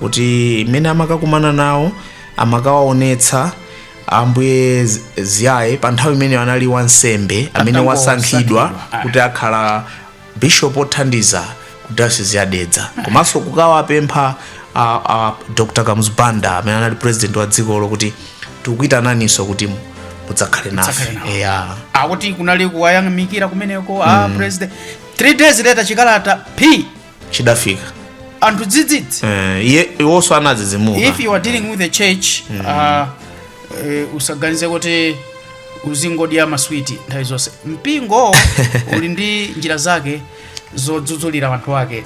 Kuti mmene amakakumana nawo, amakawaonetsa Ambuye Ziyaye, pa nthawi imeneyo anali wansembe amene wasankhidwa Atangosankhidwa. kuti akhala bishop othandiza ku Diocese ya Dedza, komanso kukawapempha a Dr Kamuzu Banda amene anali president wa dzikolo kuti tikuitananinso kuti mudzakhale nafe. Mudzakhale nawo. Eya. Akuti kunali kuwayamikira kumeneko a president. 3 days later, chikalata p Chidafika. Anthu dzidzidzi. Iye iwonso anadzidzimuka. If you are dealing with the church, usaganize kuti uzingodya maswiti nthawi zonse. Mpingo uli ndi njira zake zodzudzulira anthu ake.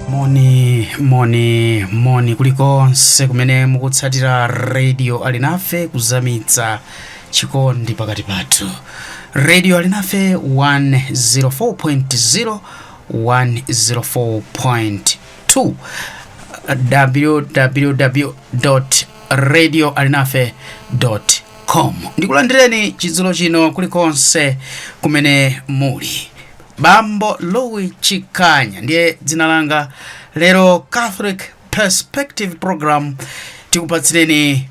Moni, moni, moni kulikonse kumene mukutsatira Radio Alinafe, kuzamitsa chikondi pakati pathu. Radio Alinafe 104.0, 104.2, www.radioalinafe.com. Ndikulandireni chidzulo chino kulikonse kumene muli. Bambo Louis Chikanya ndiye dzina langa. Lero Catholic Perspective program tikupatsireni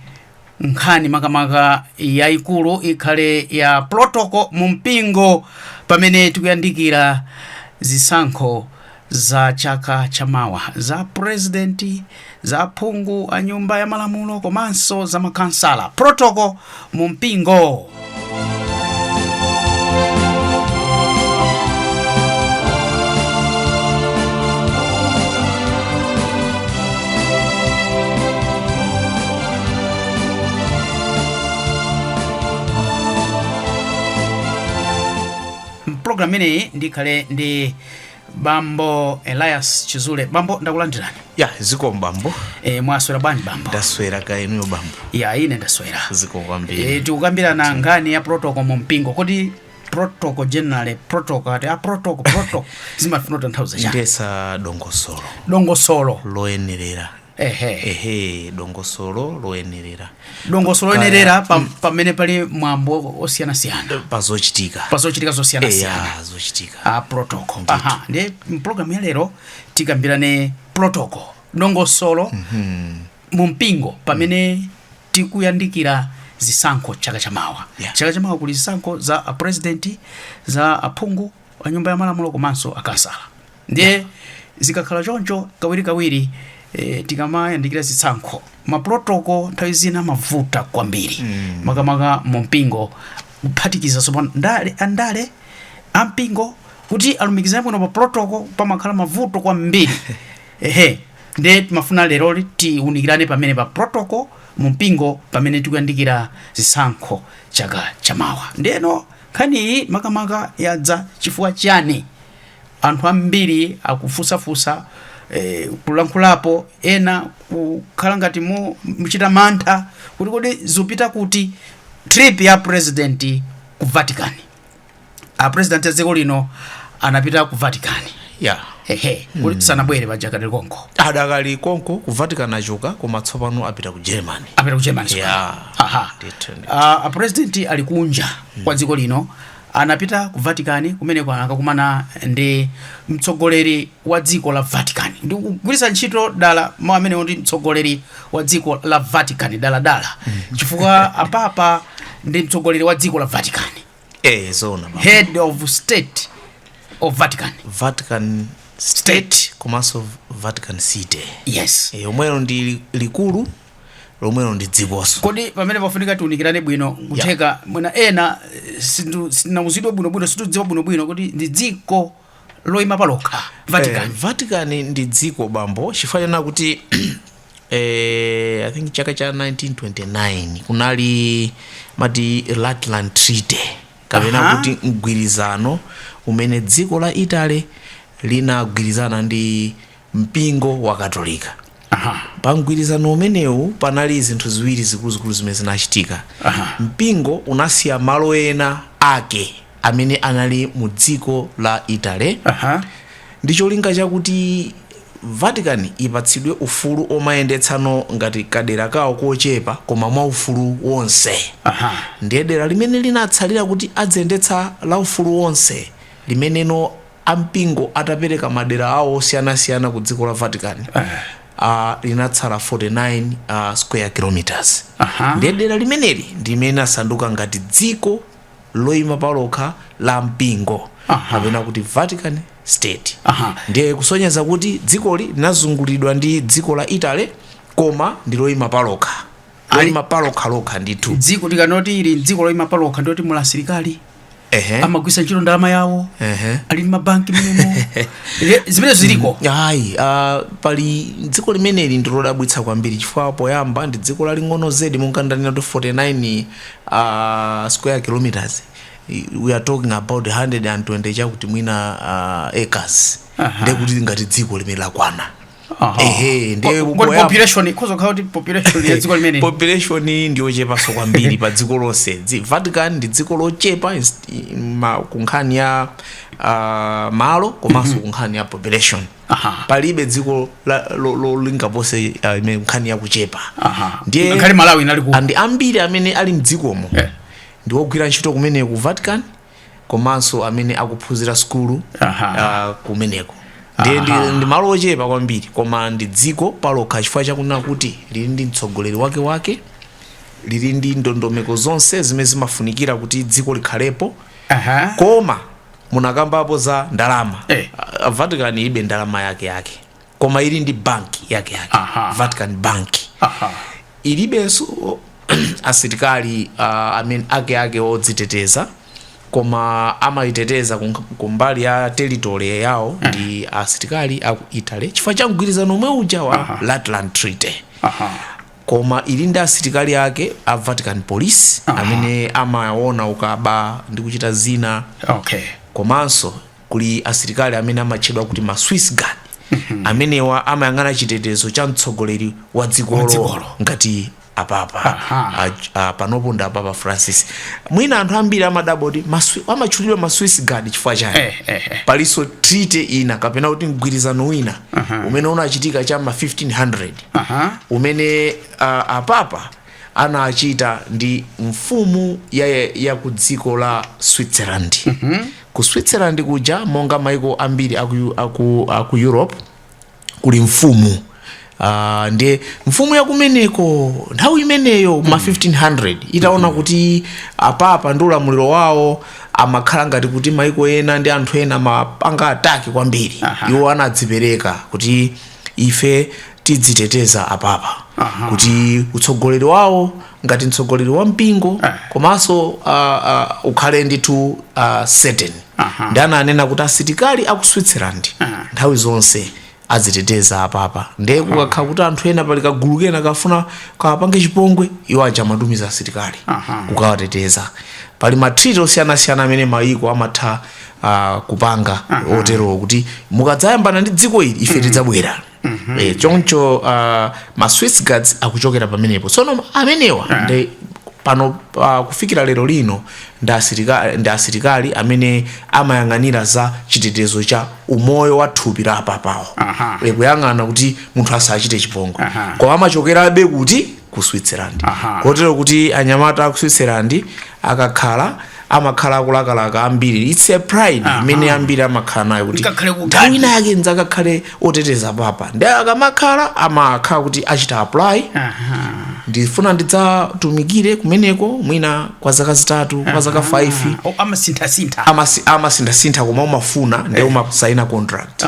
nkhani makamaka yayikulu ikhale ya protocol mu mpingo pamene tikuyandikira zisankho za chaka chamawa, za president, za phungu a Nyumba ya Malamulo komanso za makansala. Protocol mu mpingo. Mpulogalamu imeneyi ndikhale ndi Bambo Elias Chizule. Bambo, ndakulandirani. Ya, zikomo bambo. Mwaswera bwanji, bambo? Ndaswera ka inuyo, bambo? Ya, ine ndaswera. Zikomo kwambiri. Tikukambirana nkhani ya protocol mu mpingo. Kodi protocol, generally protocol, ati a protocol, protocol zimafuna kutanthauza chani? Ndesa dongosolo. Dongosolo. Loyenerera. Ehe. Ehe, dongosolo loyenerera. Dongosolo loyenerera pamene pali mwambo osiyanasiyana. Pazochitika. Pazochitika zosiyanasiyana. Eya, zochitika. A protocol, aha. Ndi mpulogalamu ya lero tikambirane protocol, dongosolo mu mpingo pamene tikuyandikira zisankho chaka chamawa. Chaka chamawa kuli zisankho za a president, za aphungu a Nyumba ya Malamulo komanso akansala. Ndiye zikakhala choncho, kawirikawiri tikamayandikira zisankho, ma protocol nthawi zina mavuta kwambiri, makamaka mu mpingo, kuphatikiza tsopano ndale, andale ampingo kuti alumikizane bwino pa protocol, pamakhala mavuto kwambiri. Ehe, ndiye timafuna lero tiunikirane pamene pa protocol mu mpingo pamene tikuyandikira zisankho chaka chamawa. Ndiyeno nkhani iyi makamaka yadza chifukwa chani? Anthu ambiri akufusafusa, kulankhulapo, ena kukhala ngati muchita mantha kuti kodi zupita kuti trip ya president ku Vatican? A president ya dziko lino anapita ku Vatican. Ehe, kuti sanabwere paja, kadali konko? Adakali konko ku Vatican. Achoka koma tsopano apita ku Germany. Apita ku Germany tsopano. Yeah. Aha. Ndithu, ndithu. A president ali kunja kwa dziko lino, anapita ku Vatican kumeneko akakumana ndi mtsogoleri wa dziko la Vatican. Ndikugwiritsa ntchito dala mawu amenewo ndi mtsogoleri wa dziko la Vatican daladala, chifukwa apapa ndi mtsogoleri wa dziko la Vatican. Eh, zona baba. Head of State of Vatican. Vatican State komanso Vatican City. Yes. Yomwelo ndi likulu, lomwelo ndi dzikonso. Kodi pamene pafunika tiunikirane bwino, kutheka mwina ena sinauzidwe bwinobwino, situdziwa bwinobwino kuti ndi dziko loyima palokha Vatican? Vatican ndi dziko, bambo, chifukwa chana kuti I think chaka cha 1929 kunali mati Lateran Treaty, kapena kuti mgwirizano umene dziko la Italy linagwirizana ndi mpingo wa Katolika. Pa mgwirizano umenewu panali zinthu ziwiri zikuluzikulu zimene zinachitika. Mpingo unasiya malo ena ake amene anali mu dziko la Italy ndi cholinga chakuti Vatican ipatsidwe ufulu omayendetsano ngati kadera kawo kochepa, koma mwa ufulu wonse. Ndiye dera limene linatsalira kuti adziyendetsa la ufulu wonse, limeneno ampingo atapereka madera awo osiyanasiyana ku dziko la Vatican, linatsala 49 square kilometers. Ndiye dera limeneli ndi limene asanduka ngati dziko loyima palokha la mpingo kapena kuti Vatican State. Ndiye kusonyeza kuti dzikoli linazungulidwa ndi dziko la Italy, koma ndi loyima palokha, loyima palokha lokha ndithu. Dziko tikanoti ili dziko loyima palokha, ndoti muli asilikali, amagwisa ntchito ndalama yawo, ali ndi mabanki menemo. Zimene ziliko? Ayi, pali dziko limeneli ndi lodabwitsa kwambiri, chifukwa poyamba ndi dziko laling'ono zedi. Monga ndanena kuti 49 square kilometers, we are talking about 120 chakuti mwina acres. Ndiye kuti ngati dziko limene lakwana. Ehe, ndiye Kodi population ikhoza kukhala kuti population ya dziko limene Population ndiyochepanso kwambiri pa dziko lonse. Vatican ndi dziko lochepa ku nkhani ya malo komanso ku nkhani ya population. Palibe dziko lingapose imene nkhani ya kuchepa. Ndiye Ngakhale Malawi inali ku andi ambiri amene ali mdzikomo ndi ogwira ntchito kumeneko ku Vatican, komanso amene akuphunzira skulu kumeneko. Ndiye ndi malo ochepa kwambiri, koma ndi dziko palokha, chifukwa chakunena kuti lili ndi mtsogoleri wake wake, lili ndi ndondomeko zonse zimene zimafunikira kuti dziko likhalepo. Koma munakambapo za ndalama. Vatican ilibe ndalama yake yake, koma ili ndi banki yake yake, Vatican Bank. Ilibenso asilikali amene ake ake odziteteza, koma amayiteteza kumbali ya territory yawo ndi asilikali aku Italy, chifukwa cha mgwirizano omwe uja wa Lateran Treaty. Koma ili ndi asilikali ake a Vatican Police amene amaona ukaba ndi kuchita zina. Komanso kuli asilikali amene amatchedwa kuti ma Swiss Guard. Amenewa amayang'ana chitetezo cha mtsogoleri wa dzikolo, Dzikolo. ngati apapa. Panopo ndi apapa Francis. Mwina anthu ambiri amadabwa kuti amatchulidwa ma Swiss Guard chifukwa chani? Palinso treaty ina kapena kuti mgwirizano wina umene unachitika cha ma 1500 umene apapa anachita ndi mfumu ya ku dziko la Switzerland. Ku Switzerland kuja, monga maiko ambiri aku Europe, kuli mfumu. Ndiye mfumu yakumeneko nthawi imeneyo ma 1500 itaona kuti apapa ndi ulamuliro wawo amakhala ngati kuti maiko ena ndi anthu ena amapanga attack kwambiri, iwo anadzipereka kuti ife tidziteteza apapa, kuti utsogoleri wawo ngati mtsogoleri wa mpingo komanso ukhale ndithu certain. Ndi ananena kuti asilikali aku Switzerland nthawi zonse aziteteza apapa. Ndiye kukakhala kuti anthu ena, pali kagulu kena kafuna kapange chipongwe, iwo aja amatumiza asilikali kukawateteza. Pali ma treaty osiyanasiyana amene mayiko amatha kupanga otero kuti mukadzayambana ndi dziko ili, ife tidzabwera. Choncho ma Swiss Guards akuchokera pamenepo. Tsono amenewa ndi pano kufikira lero lino ndi asilikali amene amayang'anira za chitetezo cha umoyo wa thupi la apapawo. Kuyang'ana kuti munthu asachite chipongwe. Koma amachokerabe kuti ku Switzerland. Kotero kuti anyamata aku Switzerland akakhala, amakhala akulakalaka ambiri. It's a pride imene ambiri amakhala nayo kuti Ngakhale ku nthawi ina yake ndzakakhale oteteza papa. Ndi akamakhala, amakhala kuti achita apply, ndifuna ndidzatumikire kumeneko mwina kwa zaka 3, kwa zaka 5. Oh, amasinthasintha. Amasinthasintha, koma umafuna ndiye umasaina contract.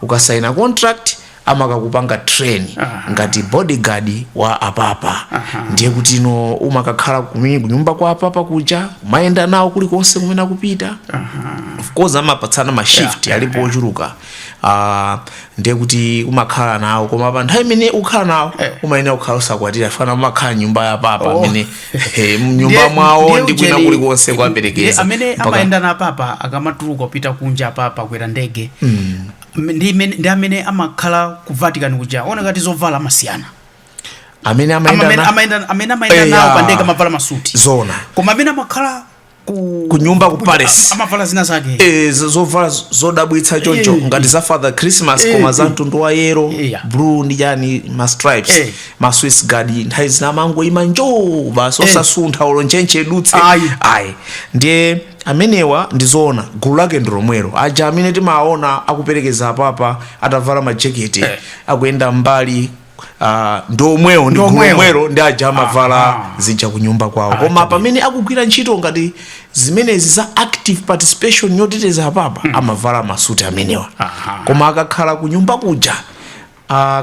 Ukasaina contract, amakakupanga train ngati bodyguard wa apapa. Ndiye kuti ino umakakhala kunyumba kwa apapa kuja, umayenda nawo kulikonse kumene akupita. Of course amapatsana ma shift, alipo ochuluka. Ndiye kuti umakhala nawo, koma pa nthawi imene ukhala nawo umayenera kukhala usakwatira, fana umakhala nyumba ya papa amene mnyumba mwawo Ndiye ndi kwina kulikonse ndiye kuwaperekeza. Amene amayenda na papa, akamatuluka kupita kunja, papa kwera ndege. Ndi amene amakhala ku Vatican kuja, ona ngati zovala amasiyana. Amene amayenda Amene amayenda nawo pa ndege amavala masuti. Zona. Koma amene amakhala ku Ku nyumba ku palace. Amavala zina zake. Zovala zodabwitsa choncho, ngati za Father Christmas, koma za mtundu wa yellow, blue ndi chani, ma stripes. Ma Swiss Guard nthawi zina amangoima njoo basi, osasuntha, olo ntchentche idutse. Ayi. Ayi, ndiye amenewa ndizoona gulu lake ndi lomwelo aja amene timaona akuperekeza apapa atavala majeketi, akuyenda mbali, ndi omwewo, ndi Ndi gulu omwewo. lomwelo ndi aja amavala zija kunyumba kwawo. Koma pamene akugwira ntchito ngati zimenezi za active participation yoteteza apapa, amavala masuti amenewa. Koma akakhala kunyumba kuja,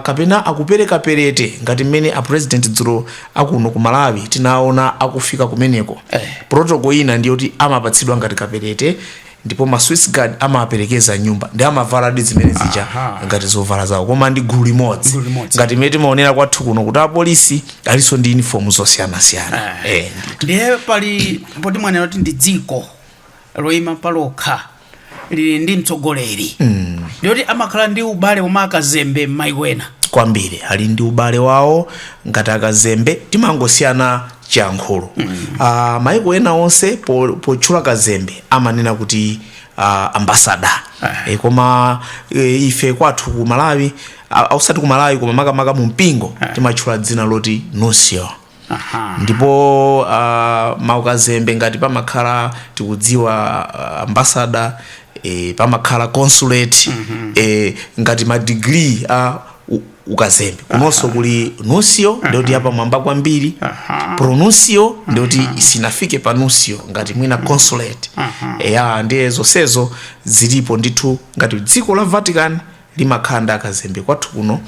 kapena akupereka perete ngati mmene a president dzulo akuno ku Malawi tinaona akufika kumeneko, protocol ina ndiyoti amapatsidwa ngati kaperete, ndipo ma Swiss Guard amaperekeza nyumba ndi amavala ndi zimene zija ngati zovala zawo, koma ndi gulu limodzi. Gulu limodzi. Ngati mmene timaonera kwathu kuno kuti apolisi alinso ndi uniform zosiyanasiyana. Ndiye pali poti mwanena kuti ndi dziko loyima palokha, lili ndi mtsogoleri, ndiyoti amakhala ndi ubale womwe akazembe m'mayiko ena. Kwambiri, ali ndi ubale wawo ngati akazembe, timangosiyana chiyankhulo. Maiko ena onse potchula kazembe amanena kuti ambassador. Koma ife kwathu ku Malawi, ausati ku Malawi koma makamaka mu mpingo, timatchula dzina loti nuncio. Ndipo maukazembe ngati pamakhala, tikudziwa, ambassador, pamakhala consulate, ngati ma degree a ukazembe. Kunonso kuli nuncio, ndiyoti apamwamba kwambiri, pronuncio ndiyoti sinafike pa nuncio, ngati mwina consulate. Ya, ndiye zonsezo zilipo ndithu. Ngati dziko la Vatican limakhala ndi akazembe, kwathu kuno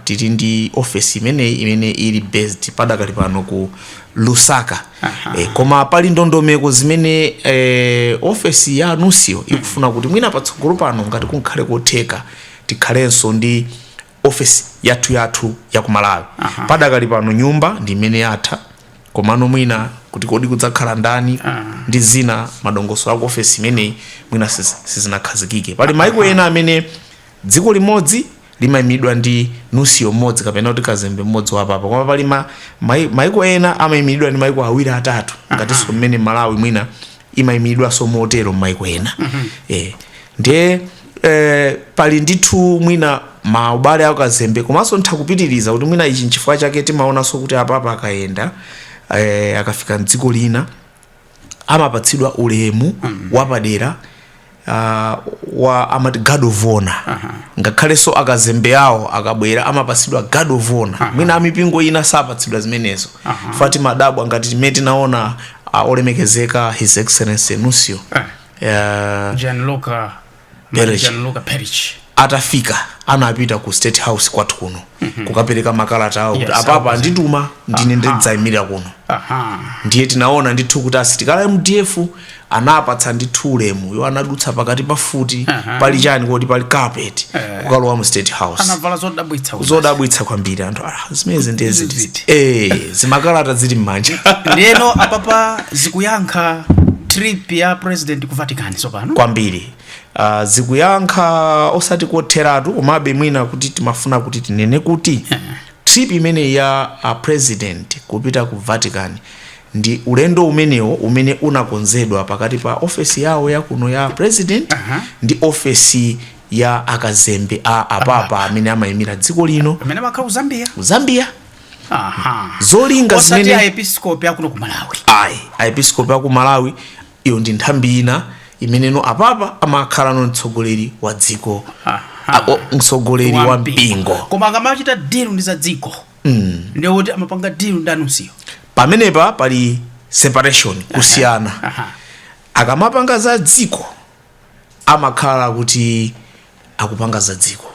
tili ndi ofesi imeneyi imene ili based padakali pano ku Lusaka. Koma pali ndondomeko zimene ofesi ya nuncio ikufuna kuti mwina patsogolo pano, ngati kunkhale kotheka, tikhalenso ndi ofesi yathu yathu ya ku Malawi. Padakali pano nyumba ndi imene yatha, komano mwina kuti kodi kudzakhala ndani ndi zina, madongosolo aku ofesi imeneyi mwina sizinakhazikike. Pali maiko ena amene dziko limodzi limayimidwa ndi nuncio mmodzi kapena kuti kazembe mmodzi wapapa, koma pali maiko ena amayimiridwa ndi maiko awiri, atatu, ngatinso mmene Malawi mwina imayimiridwanso motero m'maiko ena. Ndiye pali ndithu mwina maubale akazembe, komanso ntha kupitiriza kuti mwina ichi nchifukwa chake timaonanso kuti apapa akayenda, akafika mdziko lina, amapatsidwa ulemu wapadera, wa amati guard of honor. Ngakhalenso akazembe awo akabwera amapatsidwa guard of honor. Mwina amipingo ina sapatsidwa zimenezo. Fati madabwa ngati timene tinaona olemekezeka His Excellency Nuncio Gianluca Peric. Gianluca Peric. Atafika anapita ku State House kwathu kuno kukapereka makalata awo kuti apapa andituma, ndine ndidzayimirira kuno. Ndiye tinaona ndithu kuti asilikali a MDF anapatsa ndithu ulemu, iwo anadutsa pakati pa futi, pali chani kodi, pali carpet, kukalowa mu State House. Anavala zodabwitsa kuti. Zodabwitsa kwambiri. Anthu, ah, zimene ndezi Ziti. Zimakalata zili m'manja. Ndiyeno apapa zikuyankha trip ya president ku Vatican tsopano. Kwambiri, zikuyankha, osati kotheratu, komabe mwina kuti timafuna kuti tinene kuti trip imene ya president kupita ku Vatican ndi ulendo umenewo umene unakonzedwa pakati pa ofesi yawo yakuno ya president ndi ofesi ya akazembe a apapa amene amayimira dziko lino amene amakhala ku Zambia. Ku Zambia. Zolinga Osati zimene aepiskopi akuno ku Malawi. Ayi, aepiskopi aku Malawi iyo ndi nthambi ina imeneno apapa amakhala no mtsogoleri wa dziko, mtsogoleri wa mpingo. Koma akamachita deal ndi za dziko, ndiye kuti amapanga deal ndi a nuncio. Pamenepa pali separation, kusiyana. Akamapanga za dziko amakhala kuti akupanga za dziko.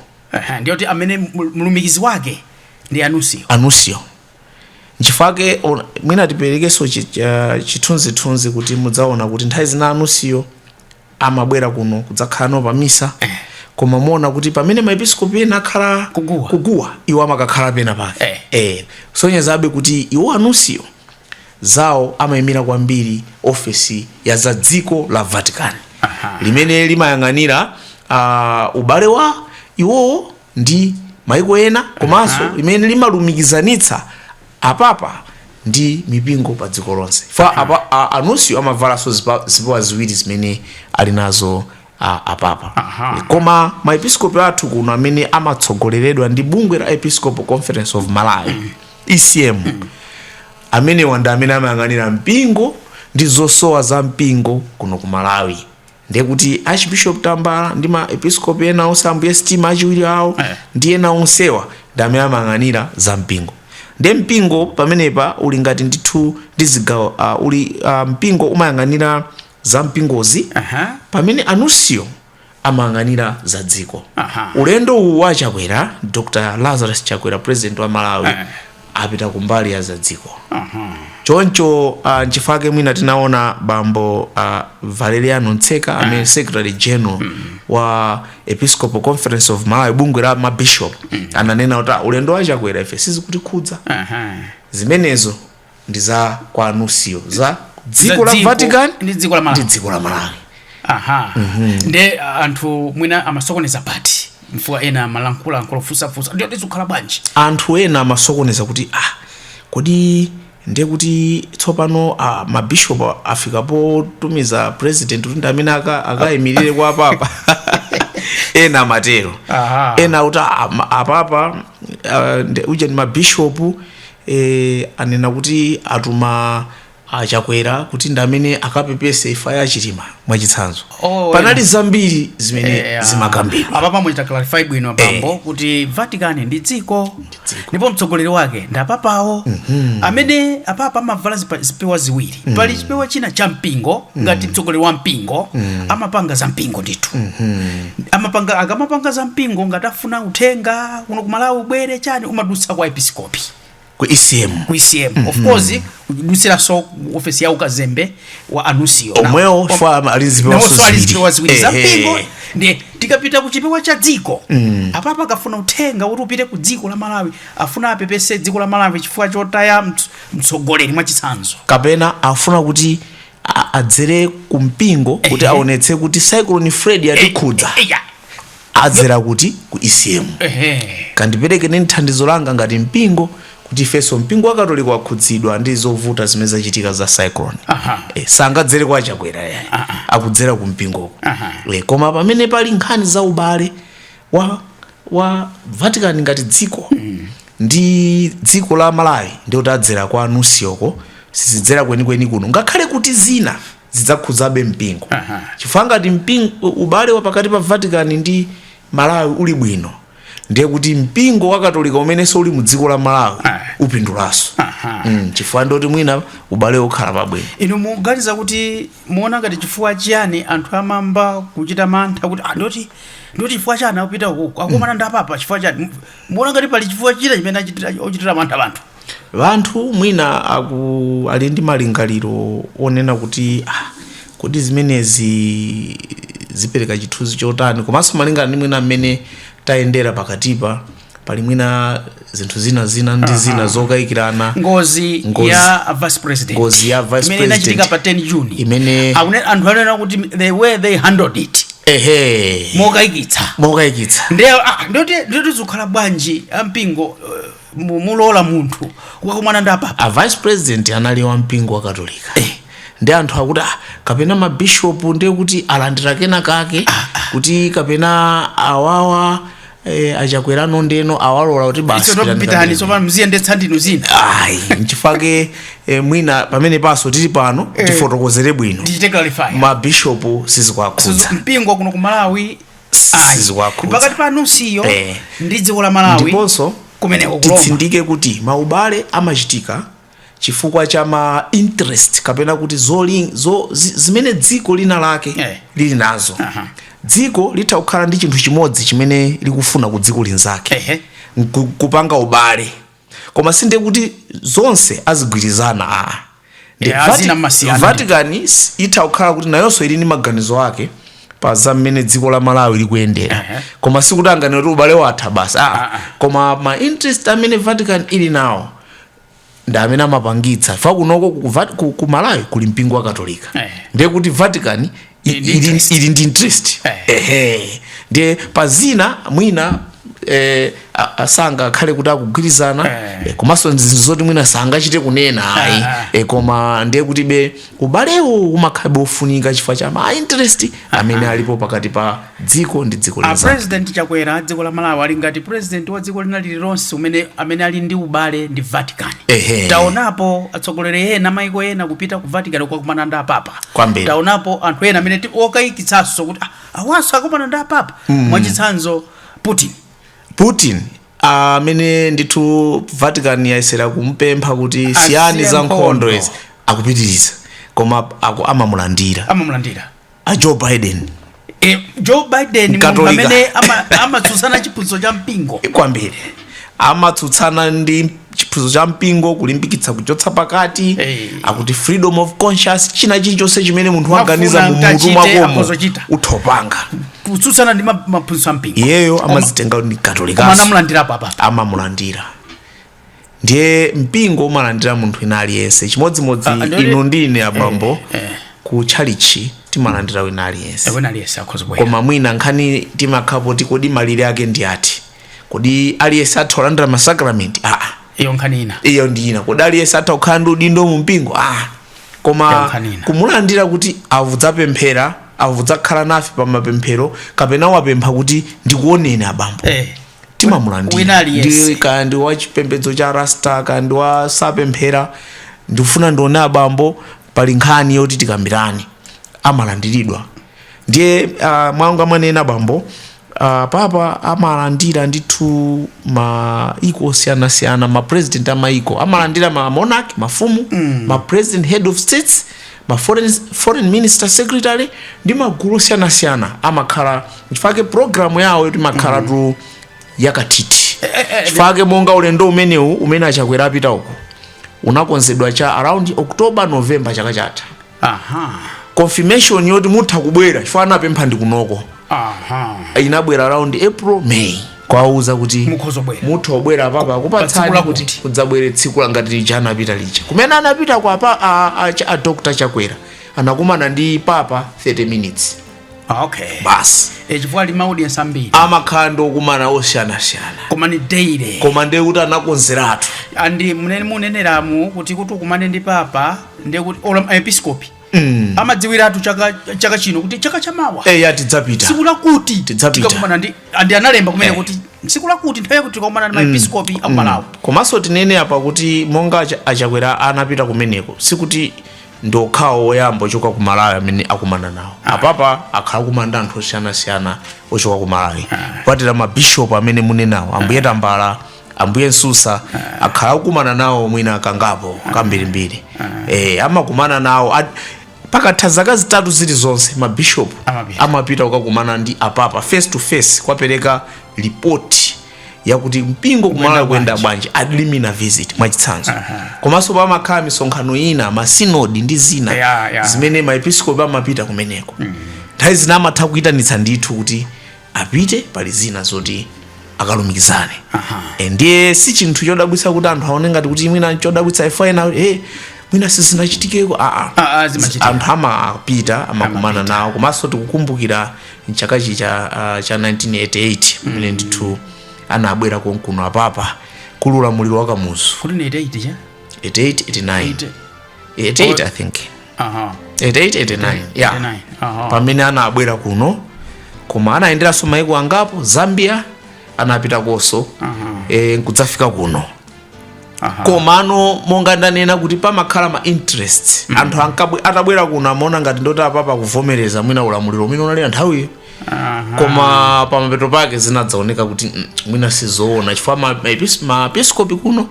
Ndiye kuti amene mlumikizi wake ndi a nuncio. A nuncio. Nchifake mwina tiperekenso chithunzithunzi kuti mudzaona kuti nthawi zina a nuncio amabwera kuno kudzakhala no pamisa, koma muona kuti pamene maepiskopi ena akhala Kuguwa. kuguwa, iwo amakakhala pena pake. Kusonyezabe kuti iwo a nuncio zawo amayimira kwambiri ofesi ya za dziko la Vatican limene limayang'anira. ubale wa iwowo ndi maiko ena, komanso imene limalumikizanitsa apapa ndi mipingo pa dziko lonse. Fa apa a nuncio amavalanso zipewa ziwiri zimene ali nazo apapa. Koma maepiskopi athu kuno amene amatsogoleredwa ndi bungwe la Episcopal Conference of Malawi, ECM, amenewa ndi amene amayang'anira mpingo ndi zosowa za mpingo kuno ku Malawi. Ndiye kuti Archbishop Tambala ndi ma episkopi ena onse, Ambuye Stima achiwiri awo, ndi ena onsewa ndi amene amayang'anira za mpingo. Ndiye mpingo pamenepa uli ngati ndithu ndi zigawo, uli mpingo umayang'anira za mpingozi, pamene a nuncio amayang'anira za dziko. Ulendo uwu wa Chakwera, Dr Lazarus Chakwera, president wa Malawi, apita kumbali ya za dziko. Choncho nchifukwa mwina tinaona bambo Valeriano Ntseka, amene secretary general wa Episcopal Conference of Malawi, bungwe la mabishop, ananena kuti, "Ah, ulendo wa Chakwera ife sizikutikhudza. Zimenezo ndi za kwa nuncio, za dziko la Dziko Vatican ndi dziko la Malawi. Ndi dziko la Malawi." Aha, nde anthu mwina amasokoneza pati mfuwa, ena amalankhula fusafusa, ndiyo tizikhala bwanji? Anthu ena amasokoneza kuti, ah, kodi ndiye kuti tsopano mabishop afika potumiza president kuti ndi amene akayimirire kwa papa? Ena amatero. Ena kuti, ah, apapa uja ndi mabishopu anena kuti atuma aChakwera kuti ndi amene akapepese imfa ya Chilima, mwachitsanzo. Oh, Panali zambiri zimene zimakambidwa. Apa pamwe clarify bwino, bambo, kuti Vatican ndi dziko, Dziko. ndipo mtsogoleri wake ndi apapawo, amene apapa amavala zipewa ziwiri. Pali chipewa china cha mpingo ngati mtsogoleri wa mpingo, amapanga za mpingo ndithu. Amapanga, akamapanga za mpingo, ngati afuna uthenga kuno kumalawi ubwere chani, umadutsa kwa episkopi. Ku ECM. Ku ECM, of course kudutsiranso ofesi ya ukazembe wa a nuncio. Omwewo fa ali zipewa Nawonso ali ziwiri. zipewa ziwiri za mpingo. Ndiye tikapita ku chipewa cha dziko, apapa akafuna uthenga kuti upite ku dziko la Malawi, afuna apepese dziko la Malawi chifukwa chotaya mtsogoleri, mwachitsanzo, kapena afuna kuti adzere ku mpingo kuti aonetse kuti Cyclone Freddy yatikhudza, adzera kuti ku ECM, "Kandiperekeni thandizo langa ngati mpingo kuti ifenso mpingo wa Katolika wakhudzidwa ndi zovuta zimene zachitika za cyclone." Sangadzere kwa Chakwera yayi, akudzera ku mpingoko. Koma pamene pali nkhani za ubale wa Vatican ngati dziko ndi dziko la Malawi, ndikuti adzera kwa nuncioko, sizidzera kwenikweni kuno, ngakhale kuti zina zidzakhudzabe mpingo, chifukwa ngati mpingo, ubale wa pakati pa Vatican ndi Malawi uli bwino, ndiye kuti mpingo wa Katolika umenenso uli mu dziko la Malawi upindulanso, chifukwa ndoti mwina ubale ukhala pabwino. Inu mukuganiza kuti, muona ngati chifukwa chiyani anthu amamba kuchita mantha kuti, ah, ndoti chifukwa chani akupita uku, akumana ndi apapa, chifukwa chani? Muona ngati pali chifukwa china chimene ochitira mantha anthu? Vanthu mwina ali ndi malingaliro onena kuti, ah, kodi zimenezi zipereka chithunzi chotani? Komanso malingana ndi mwina mmene tayendera pakatipa, pali mwina zinthu zina zina ndi zina zokayikirana. Ngozi ya vice president. Ngozi ya vice imene inachitika president. Pa 10 June. Imene anthu anena kuti the way they handled it, mokayikitsa. Mokayikitsa. Ndiye ah, ndiyoti zikhala bwanji ampingo mulola munthu kukakumana ndi apapa? A vice president anali wa mpingo wa Katolika, ndi anthu akuti, ah, kapena mabishopu ndiye kuti alandira kena kake, kuti kapena awawa aChakwerano ndeno awalola kuti basi, Iso pitani pitani kapena. Tsopano mziyendetsa ndinu zina. Ayi, nchifake mwina pamene paso tili pano tifotokozere bwino. Tichite clarify. Mabishopu sizikuwakhudza. Mpingo kuno ku Malawi, ayi. Sizikuwakhudza. Pakati pa nuncio ndi dziko la Malawi Ndiponso kumeneko ku Roma. Titsindike kuti maubale amachitika chifukwa cha ma interest, kapena kuti zimene dziko lina lake lili nazo. Dziko litha kukhala ndi chinthu chimodzi chimene likufuna ku dziko linzake, kupanga ubale, koma sinde kuti zonse azigwirizana, aa. Ndi Azina mmasiyana. Vatican itha kukhala kuti nayonso ili ndi maganizo ake pa za mmene dziko la Malawi likuyendera, koma sikuti anganene kuti ubale watha basi, aa. Koma ma interest amene Vatican ili nawo ndi amene amapangitsa fa kunoko ku Malawi kuli mpingo wa Katolika, ndiye kuti Vatican Ili ndi interest. Ili ndi interest. Ndiye pazina mwina asanga akhale kuti akugwirizana, komanso zinthu zoti mwina sangachite kunena ayi. Koma ndiye kuti be ubalewo umakhalabe ofunika chifukwa cha ma interest amene alipo pakati pa dziko ndi dziko A linzake. President Chakwera, dziko la Malawi, ali ngati president wa dziko lina lililonse umene amene ali ndi ubale ndi Vatican. Taonapo atsogoleri ena, maiko ena, kupita ku Vatican kukakumana ndi apapa. Kwambiri. Taonapo anthu ena amene okayikitsanso kuti awanso akumana ndi apapa. Mwachitsanzo, Putin. Putin amene ndithu Vatican yayesera kumpempha kuti siyani za nkhondo nkhondo. izi, akupitiriza, koma amamulandira. Amamulandira. A Joe Biden. Joe Biden, munthu Mkatolika. amene amatsutsana chiphunzitso cha mpingo. Kwambiri, amatsutsana ndi chiphunzitso cha mpingo, kulimbikitsa kuchotsa pakati, akuti freedom of conscience, china chilichonse chimene munthu waganiza Wafuna mu mutu mtachite, mwakomo akhozochita. uthopanga. Kutsutsana ndi maphunzitso a mpingo. Iyeyo amazitenga kuti ndi Koma Katolikaso. anamulandirapo apapa. Amamulandira. Ndiye mpingo umalandira munthu ina aliyense chimodzimodzi. Inu ndine abambo, ku tchalichi timalandira wina aliyense. Wina aliyense akhoza kubwera. Koma mwina nkhani timakhapo ti kodi malire ake ndi ati? Kodi aliyense atha kulandira masakramenti? Aa. Iyo nkhani ina. Iyo ndi ina. Kodi aliyense atha kukhala ndi udindo mu mpingo? Koma Iyo nkhani ina. kumulandira kuti avudzapemphera, avudzakhala nafe pa mapemphero, kapena wapempha kuti ndikuoneni abambo, timamulandira. Wina aliyense. Ndi kaya ndi wa chipembedzo cha Rasta, kaya ndi wa sapemphera, ndikufuna ndione abambo, pali nkhani yoti tikambirane, amalandiridwa. Ndiye mwanga mwanena abambo, papa amalandira ndithu maiko osiyanasiyana, ma president amaiko amalandira, ma monarch, mafumu, ma president, head of states, ma foreign minister secretary ndi magulu osiyanasiyana amakhala, chifukwa programu yawo yoti makhala tu yakatiti, chifukwa monga ulendo umenewu umene Achakwera apita uko unakonzedwa cha around October, November chaka chatha. Confirmation yoti mutha kubwera, chifukwa anapempha ndi kunoko, inabwera around April, May, kwauza kuti Mukhoza kubwera. mutha kubwera papa, Pa tsiku akupatsani lakuti. kuti kudzabwere tsiku la ngati lija anapita lija. Kumene anapita kwa pa a Dr Chakwera anakumana ndi papa 30 minutes basi. Chifukwa ali ma audience ambiri. Amakhala ndi okumana osiyanasiyana. Koma ni daily. Koma ndiye kuti anakonzeratu. Andi munene muneneramu kuti ukumane ndi papa, ndiye kuti ola episcopi amadziwiratu chaka chino kuti chaka chamawa Eya, tidzapita. tsiku lakuti Tidzapita. tikakumana ndi andi analemba kumene kuti tsiku lakuti, nthawi yakuti, tikakumana ndi maepiscopi aku Malawi. Komanso tinene apa kuti monga Achakwera anapita kumeneko, sikuti ndi okhawo oyamba ochoka ku Malawi amene akumana nawo. Apapa akhala kumana ndi anthu osiyanasiyana ochoka ku Malawi, kupatira mabishopu amene munenawo, Ambuye Tambala, Ambuye Msusa, akhala akukumana nawo mwina kangapo, kambirimbiri. Amakumana nawo pakatha zaka 3 zilizonse mabishopu Amapita. amapita kukakumana ndi apapa face to face, kwapereka ripoti yakuti mpingo kumalawi kuyenda bwanji, ad limina visit mwachitsanzo. Komanso pamakhala misonkhano ina, masinodi ndi zina zimene maepiskopi amapita kumeneko. Nthawi zina amatha kuyitanitsa ndithu kuti apite, pali zina zoti akalumikizane. Ndiye si chinthu chodabwitsa kuti anthu aone ngati kuti mwina chodabwitsa ife ena, mwina sizinachitikeko, aa. Ah, ah, zimachitika. Anthu amapita, amakumana nawo. Komanso tikukumbukira mchakachi cha 1988 pamene ndithu anabwera konkuno apapa kuli ulamuliro wa Kamuzu. Kuti ni 88 cha 88, 89. 8. 88, I think. 88, 89, yeah. 89, aha. Pamene anabwera kuno, koma anayenderanso maiko angapo, Zambia anapita konso, nkudzafika kuno. Komano monga ndanena kuti pamakhala ma interests, anthu atabwera kuno amaona ngati ndoti apapa kuvomereza mwina ulamuliro umene unali nthawiyo. Koma pamapeto pake zinadzaoneka kuti mwina sizoona, chifukwa maepiskopi kuno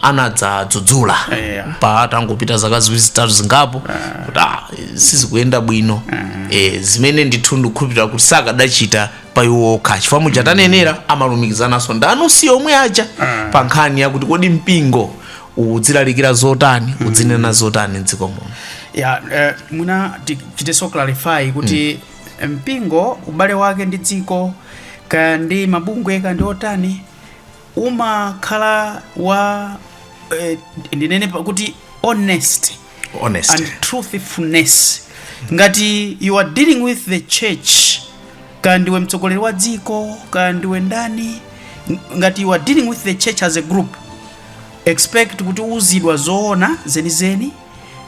anadzadzudzula pa atangopita zaka 2, 3 zingapo kuti sizikuyenda bwino, zimene ndithu ndikukhulupirira kuti sakadachita pa iwo okha, chifukwa muja tanenera amalumikizananso ndi anusi omwe aja pa nkhani yakuti kodi mpingo udzilalikira zotani, udzinena zotani mdziko muno. Ya, mwina tichitenso clarify kuti mpingo ubale wake ndi dziko, kaya ndi mabungwe, kaya ndi otani, umakhala wa ndinene kuti honest Honest and truthfulness. Ngati you are dealing with the church. Kaya ndiwe mtsogoleri wa dziko, kaya ndiwe ndani, ngati you are dealing with the church as a group, expect kuti uzidwa zoona zenizeni,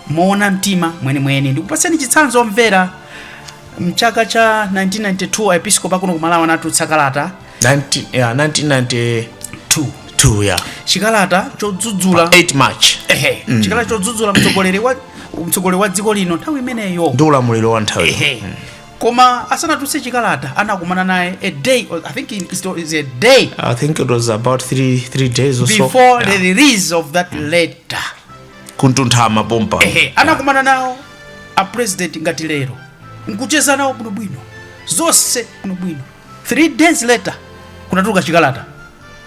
moona mtima mwenimweni. Ndikupatseni chitsanzo, omvera. Mchaka cha 1992 aepiscopo akuno kumalawi anatulutsa kalata. 19, yeah, 1992. 2. Yeah. Chikalata chodzudzula 8 March. Ehe, chikalata chodzudzula mtsogoleri wa dziko lino nthawi imeneyo ndi ulamuliro wa nthawi. Ehe. Koma asanatulutse chikalata, anakumana naye a day, or I think it is a day I think it was about 3 days or so before the release of that letter. Kuntunthama pompa. Ehe, anakumana nawo a president ngati lero, nkucheza nawo bwinobwino, zonse bwinobwino. 3 days later kunatuluka chikalata.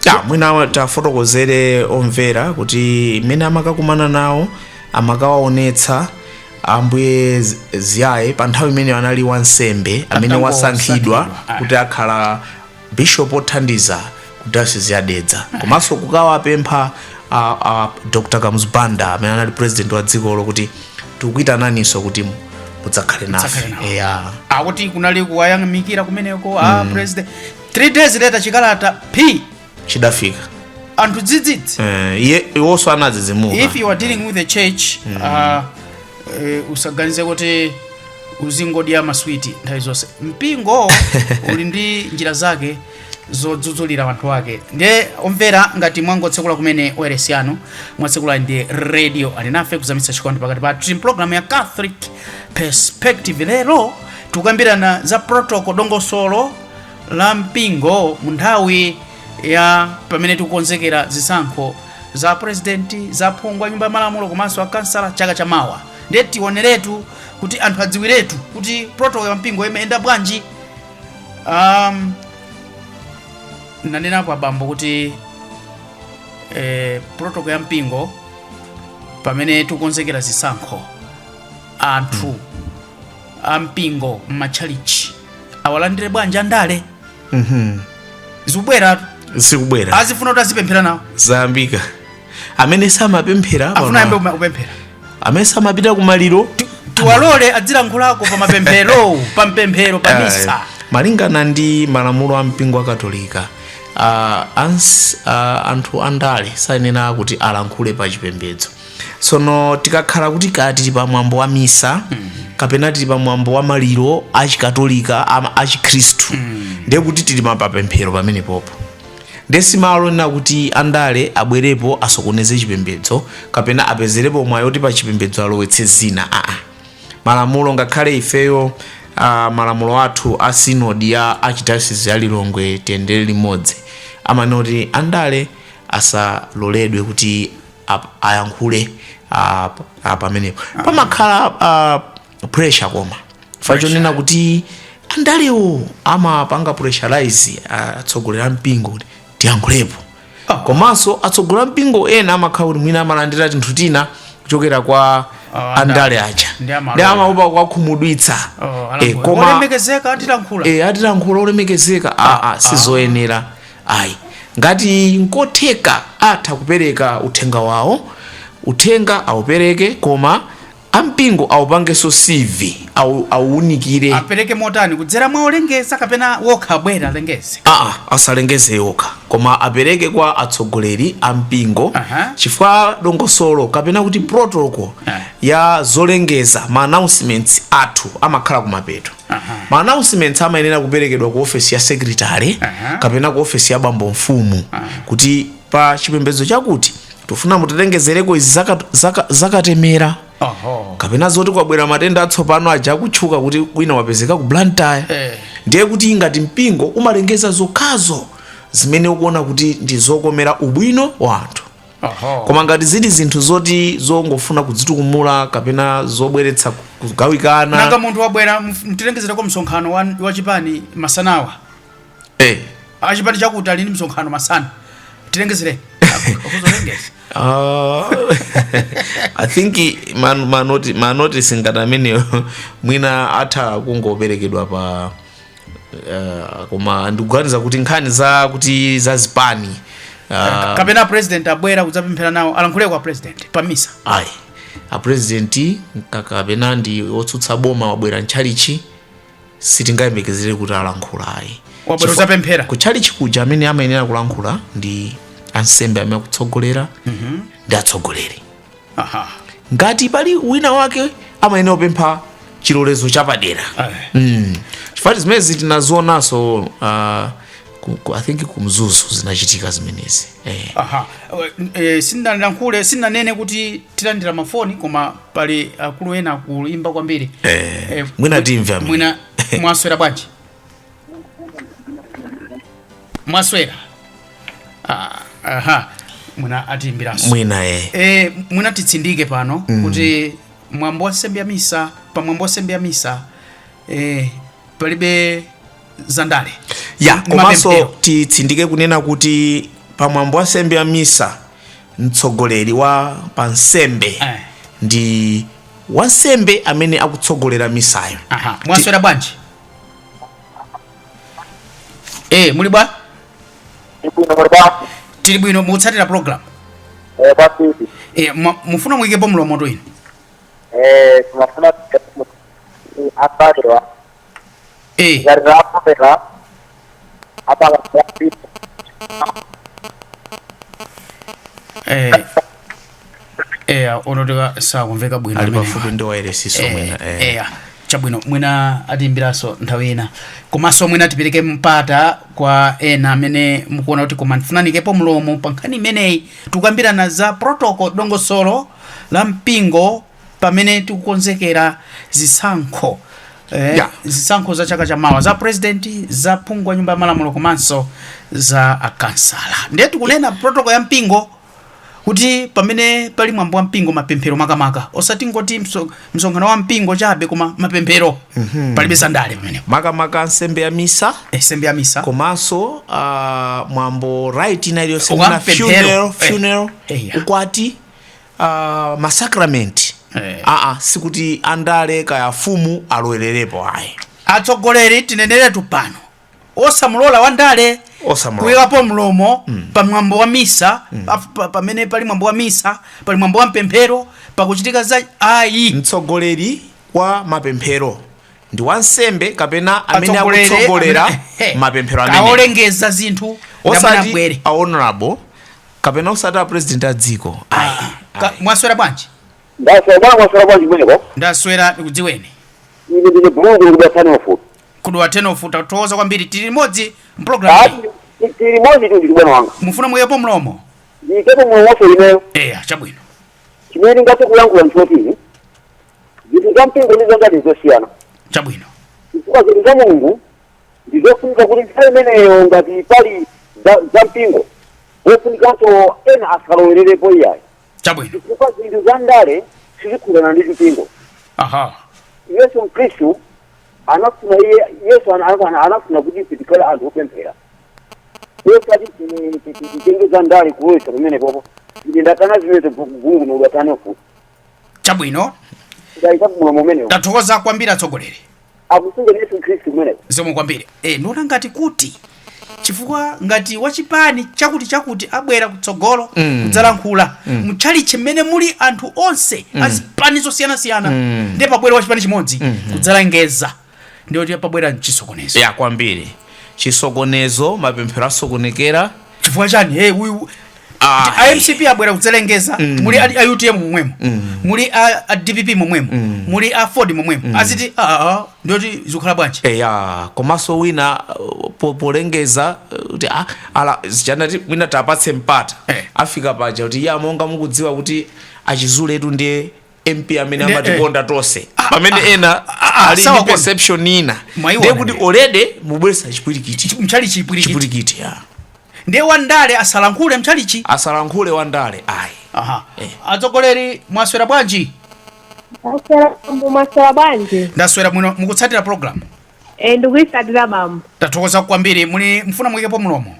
Ya, mwina tafotokozere omvera kuti mmene amakakumana nawo, amakawaonetsa Ambuye Ziyaye, pa nthawi imene anali wansembe amene wasankhidwa Atangosankhidwa. kuti akhala bishop othandiza ku Diocese ya Dedza, komanso kukawapempha a Dr Kamuzu Banda amene anali president wa dzikolo kuti tikuitananinso kuti mudzakhale nafe. Mudzakhale nawo. Eya. Akuti kunali kuwayamikira kumeneko a president. 3 days later chikalata p Chidafika. Anthu dzidzidzi. Iye iwonso anadzidzimuka. If you are dealing with the church, usaganize kuti uzingodya maswiti nthawi zonse. Mpingo uli ndi njira zake zodzudzulira anthu ake. Ndiye omvera, ngati mwangotsekula kumene wailesi yanu, mwatsekula ndi Radio Alinafe, kuzamitsa chikondi pakati pathu. Tili mpulogalamu ya Catholic Perspective. Lero tikukambirana za protocol, dongosolo la mpingo mu nthawi ya pamene tikukonzekera zisankho za president, za phungu wa Nyumba ya Malamulo komanso akansala chaka chamawa. Ndiye tioneretu kuti anthu adziwiretu kuti protocol ya mpingo imayenda bwanji. Nanenapo abambo kuti protocol ya mpingo pamene tikukonzekera zisankho, anthu ampingo m'matchalichi awalandire bwanji andale? Zikubweratu. Zikubwera. Azifuna kuti azipemphera nawo. Zayambika. Amene samapemphera afuna pano- ayambe kupemphera. Amene samapita kumaliro. Tiwalole adzilankhulako pa mapemphero, pa mpemphero, pa misa. Malingana ndi malamulo a mpingo wa Katolika, anthu andale sayenera kuti alankhule pa chipembedzo. Tsono tikakhala kuti kaya tili pa mwambo wa misa kapena tili pa mwambo wa maliro achikatolika, achikhristu, ndiye kuti tili mapemphero pamenepopo. Ndiye simalo kuti andale abwerepo asokoneze chipembedzo kapena apezerepo mwayi oti pa chipembedzo alowetse zina. Aa, malamulo, ngakhale ifeyo malamulo athu a sinodi ya Archdiocese ya Lilongwe Tiyendere Limodzi amanena kuti andale asaloledwe kuti ayankhule pamenepo. Pamakhala pressure, koma fachonena kuti andalewo amapanga pressurize atsogoleri a mpingo kuti tiyankhulepo. Komanso atsogoleri a mpingo ena amakhala kuti mwina amalandira tinthu tina kuchokera kwa andale aja. Ndi amalola. Ndi amaopa kuwakhumudwitsa. Oh, Eh, koma olemekezeka atilankhula. Eh, atilankhula olemekezeka. Aa, sizoyenera ayi. Ngati nkotheka, atha kupereka uthenga wawo, uthenga awupereke, koma ampingo awupangenso sieve, awunikire. Apereke motani? Kudzera mwa olengeza kapena wokha abwera alengeze? Aa, asalengeze yokha, koma apereke kwa atsogoleri a mpingo, chifukwa dongosolo kapena kuti protocol ya zolengeza, ma announcements athu amakhala kumapeto. Ma announcements amayenera kuperekedwa ku ofesi ya secretary kapena ku ofesi ya bambo mfumu kuti pa chipembedzo chakuti tifuna mutilengezereko izi zakatemera kapena zoti kwabwera matenda atsopano aja akutchuka kuti wina wapezeka ku Blantyre. Ndiye kuti ngati mpingo umalengeza zokhazo zimene ukuona kuti ndi zokomera ubwino wa anthu. Koma ngati zili zinthu zoti zongofuna kudzitukumula kapena zobweretsa kugawikana. Nanga munthu wabwera, mtilengezereko msonkhano wa chipani masanawa, achipani chakuti ali ndi msonkhano masana, tilengezereni, akuzolengeza? I think ma notice ngati ameneyo mwina atha kungoperekedwa pa koma ndikuganiza kuti nkhani za kuti za zipani Kapena president abwera kudzapemphera nawo, alankhule kwa president pa misa? Ayi, a president kapena ndi otsutsa boma wabwera ntchalichi. Sitingayembekezere kuti alankhula, ayi. Wabwera udzapemphera. Kutchalichi kuja amene amayenera kulankhula ndi ansembe amene akutsogolera ndi atsogoleri. Ngati pali wina wake, amayenera kupempha chilolezo chapadera. Chifukwa zimenezi tinazionanso I think kumzuzu zinachitika zimenezi. Aha, sindinalankhule, sindinanene kuti tilandira mafoni, koma pali akulu ena kuimba kwambiri. Mwina timve amene. Mwina mwaswera bwanji? Mwaswera? Ah, aha, mwina atiyimbiranso. Mwina. Mwina titsindike pano kuti mwambo wa nsembe ya misa, pa mwambo wa nsembe ya misa palibe zandale. Ya. Komanso Mapemphero. Titsindike kunena kuti pamwambo wa nsembe ya misa, mtsogoleri wa pansembe ndi wansembe amene akutsogolera misayo. Aha, mwaswera bwanji? Muli bwa? Ibwino, muli bwanji? Tili bwino. Mukutsatira program? Eh, kwambiri. Mufuna muyikepo mlomo inu? Eh, timafuna apatira ngati apatira apaka. Onotika sakumveka bwino Ali amenewa. pafupi ndi wairesiso mwina. Chabwino, mwina atiyimbiranso nthawi ina. Komanso mwina tipereke mpata kwa ena amene mukuona kuti koma ndifunanikepo mlomo pa nkhani imeneyi. Tikukambirana za protocol, dongosolo la mpingo pamene tikukonzekera zisankho zisankho za chaka chamawa, za president, za phungu wa nyumba ya malamulo komanso za akansala. Ndiye tikunena protocol ya mpingo kuti pamene pali mwambo wa mpingo, mapemphero makamaka, osati ngoti msonkhano wa mpingo chabe, koma mapemphero, palibe zandale pamenepo. Makamaka nsembe ya misa. Nsembe ya misa. Komanso mwambo, rite ina iliyonse, Wa mwina mpemphero. funeral, funeral, ukwati, masakramenti. Aa, sikuti andale kaya fumu alowererepo, ayi. Atsogoleri, tineneretu pano, osamulola wandale Osamulola. kuyikapo mlomo pa mwambo wa misa. Pamene pali mwambo wa misa, pali mwambo wa mpemphero, pakuchitika za, ayi. Mtsogoleri wa mapemphero ndi wansembe kapena amene Atsogoleri, akutsogolera mapemphero amene kaolengeza zinthu ndamene osati abwere. A honorable kapena osati a president a dziko, ayi. Mwaswera bwanji? Ndaswera bwana, mwaswera bwanji kumeneko? Ndaswera, ndikudziweni? Ine ndine Bulungu kudatsani mafuta. Kudowa tenofu, tathokoza kwambiri, tili limodzi mpulogalamu. Tili limodzi tu, ndili bwana wanga. Mufuna muyepo mlomo? Ndikepo mlomonso ineyo. Eya, chabwino. Chimene ndingathe kuyankhula nchoti zinthu za mpingo ndi zandale zosiyana. Chifukwa zinthu za Mulungu ndizofunika kuti nthawi imeneyo ngati pali za mpingo, wofunikanso ena asalowererepo, iyayi. Chifukwa zinthu za ndale sizikhuzana ndi mpingo. Yesu Mkhristu anafuna iye, Yesu anafuna kuti ife tikhale anthu opemphera, osati titenge za ndale kulowetsa pamene popo. Ine ndakana zimenezo, Gungu nolwatanofu. Ndayika kumulomo umenewo. Tathokoza kwambiri, atsogoleri. Akusunga Yesu Khristu kumeneko. Zomwe kwambiri. Ndiona ngati kuti chifukwa ngati wachipani chakuti chakuti abwera kutsogolo kudzalankhula mutchalichi mmene muli anthu onse azipani zosiyanasiyana, ndiye pabwera wachipani chimodzi kudzalengeza, ndiye pabwera mchisokonezo. Ya, kwambiri chisokonezo, mapemphero asokonekera. Chifukwa chani? Hey, uyu Ah, a MCP abwera kudzalengeza, muli a UTM momwemo, muli a DPP momwemo, muli a Ford momwemo, aziti ndiyoti zikukhala bwanji? Eya, komanso wina polengeza kuti ala zichanati mwina tapatse mpata. Afika paja kuti ya, monga mukudziwa kuti achizuletu ndiye MP amene amatikonda tonse, pamene ena ali ndi sawakonda. perception ina. Mwayiona Ndiye kuti ndiye. already mubweresa chipwirikiti. Mchalichi chipwirikiti. Chipwirikiti, ya. Ndiye wandale asalankhule mchalichi. Asalankhule wandale, ayi. Aha. Atsogoleri, mwaswera bwanji? Ndaswera bambo, mwaswera bwanji? Ndaswera bwino. Mukutsatira program? Eh, ndikuyitsatira bambo. Tathokoza kwambiri. Muli mfuna muyikepo mlomo?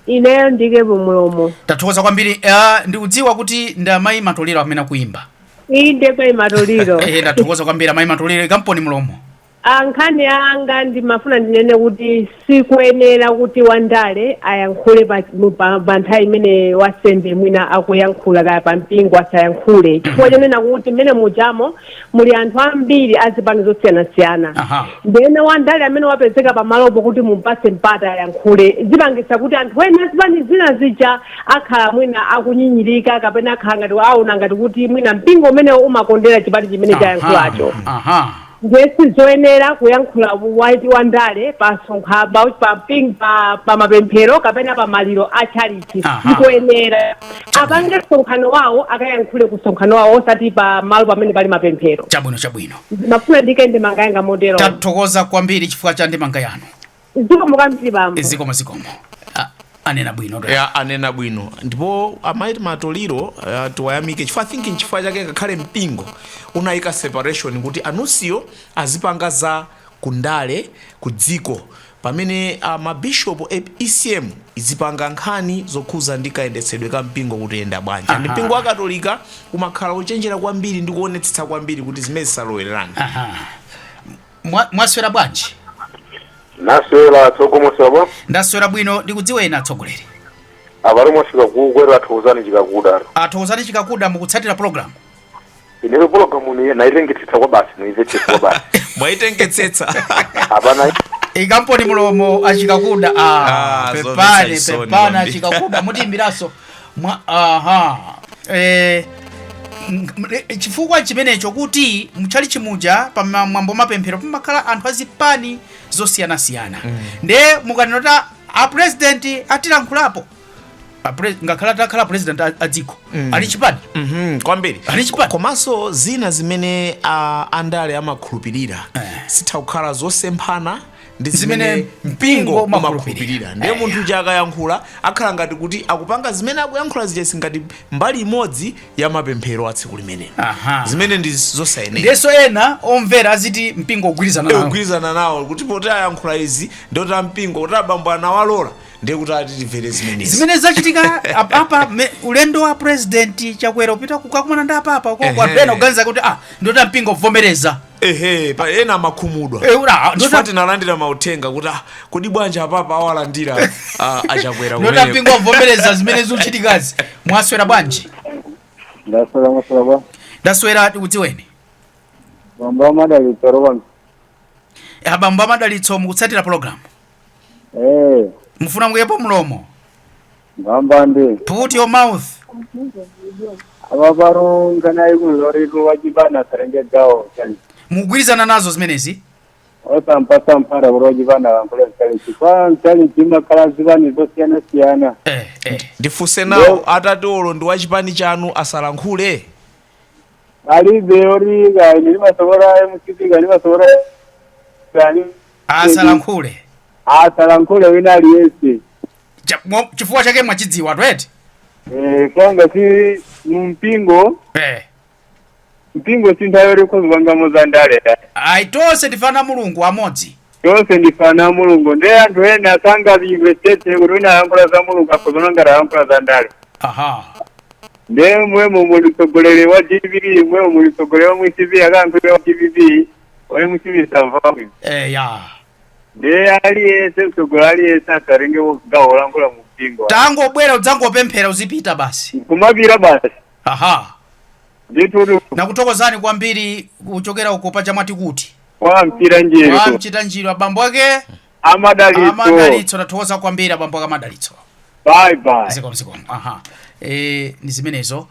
Ineyo ndikepo mlomo. Tathokoza kwambiri. Ndikudziwa kuti ndi amayi Matoliro amene akuimba. Inde, mayi Matoliro. Ndathokoza kwambiri, amayi Matoliro, ikamponi mlomo. Nkhani yanga ndimafuna ndinene kuti sikuyenera kuti wandale ayankhule pa nthawi imene wansembe mwina akuyankhula kaya pa mpingo, asayankhule, chifukwa chonena kuti mmene mujamo muli anthu ambiri azipani zosiyanasiyana. Ndena wandale amene wapezeka pamalopo kuti mumpase mpata ayankhule, zipangisa kuti anthu ena azipani zina zija akhala mwina akunyinyirika kapena akhala ngati aona ngati kuti mwina mpingo umene umakondera chipani chimene chayankhulacho. Ndiye sizoyenera kuyankhula wandale pa sonkha pa mapemphero kapena pa maliro a tchalichi. Sikoyenera. Apange msonkhano wawo, akayankhule ku msonkhano wawo, osati pa malo pamene pali mapemphero. Chabwino. Mafuna ndike ndemanga yanga motero. Tathokoza kwambiri chifukwa cha ndemanga yanu. Zikomo kwambiri, bambo. Zikomo, zikomo. Anena bwino to. Ya, anena bwino. Ndipo amaiti matoliro, tiwayamike chifukwa, I think nchifukwa chake ngakhale mpingo unayika separation kuti a nuncio azipanga za kundale ku dziko, pamene mabishopu ECM izipanga nkhani zokhuza ndi kayendetsedwe ka mpingo kuti yenda bwanji. Ndi mpingo wa Katolika umakhala uchenjera kwambiri ndi kuonetsetsa kwambiri kuti zimene zisalowererane. Mwaswera bwanji? Naswera, tsogomosobo. Ndaswera bwino. Ndikudziwa ena, atsogoleri. Apano mwafika kukwera Athokozani Chikakuda. Athokozani Chikakuda, mukutsatira program? Ineyo pologalamu ni naitengetsetsa kwa basi, muimvetsetsa kwa basi. Mwaitengetsetsa. Apana. Ikamponi mulomo, achikakuda. Ah, zomvetsa Pepane. chisoni Pepane. kwambiri. Achikakuda, mutiyimbiraso mwa aha chifukwa chimenecho kuti mutchali chimuja pa mwambo mapemphero pamakhala anthu azipani zosiyanasiyana. Nde mukanena a president atilankhulapo, ngakhala atakhala president a dziko, ali chipani. Kwambiri. Ali chipani. Komanso zina zimene andale amakhulupirira sitha kukhala zosemphana ndi zimene zimene mpingo mpingo umakhulupirira. umakhulupirira. Ndiye munthu uja akayankhula akhala ngati kuti akupanga zimene akuyankhula zija ngati mbali imodzi ya mapemphero a tsiku limenelo, zimene ndi zosayenera. Ndiyenso ena omvera aziti mpingo ugwirizana nawo. Kugwirizana nawo kuti poti ayankhula izi, ndoti ampingo kuti abambo anawalola, ndiye kuti ati timvere zimenezi. Zimene zachitika apa ulendo wa President Chakwera upita kukakumana ndi apapa uko, anthu ena kuganiza kuti ndoti mpingo kuvomereza. Ehe, pa ena amakhumudwa chifukwa tinalandira mauthenga kuti kodi bwanji apapa awalandira achakwera ndoti kumeneko? Mpingo kuvomereza zimene zikuchitikazi. Mwaswera bwanji? Ndaswera, mwaswera bwa? Ndaswera, tikudziweni. Bambo Amadalitso Rowan. Abambo Amadalitso, mukutsatira program? Eh. Mufuna muyepo mlomo? Ngambande. Put your mouth. Ababaro ngana ikuloriru wachibana tarenge gawo chali. Mukugwirizana nazo zimenezi? Osampasa mpara kuri wachibana vankula chali chikwa chali chimakhala zibani zosiyana siyana. Ndifunse nawo, atati olo ndi wachipani chanu asalankhule? Alibe ori kani limasokora MCP kani masokora kani. Asalankhule. Asalankhule wina aliyense. Chifukwa chake mwachidziwa tweti. Eh, konga si mumpingo. Mpingo si nthawi yoti khuzipangamo za ndale. Ayi, tonse ndifana Mulungu amodzi. Tonse ndifana Mulungu. Ndiye anthu ena asangazimvetsetse kuti wina ayankhula za Mulungu akhozona ngati ayankhula za ndale. Ndiye mwemo muli mtsogoleri wa DPP, mwemo muli mtsogoleri wa MCP, akayankhula wa DPP, wa MCP samva bwino. Eh, ya. Ndiye aliyense, mtsogoleri aliyense asatenge gawo lankhula mu mpingo. Tangobwera udzangopemphera, uzipita basi. Kumapira basi. Ndithu. Nakuthokozani kwambiri kuchokera uko paja mwati kuti? Kwa Mchita Njiro. Kwa Mchita Njiro, abambo ake? Amadalitso. Amadalitso, tathokoza kwambiri, abambo ake Amadalitso. Bye bye. Zikomo, zikomo. Aha, ni zimenezo,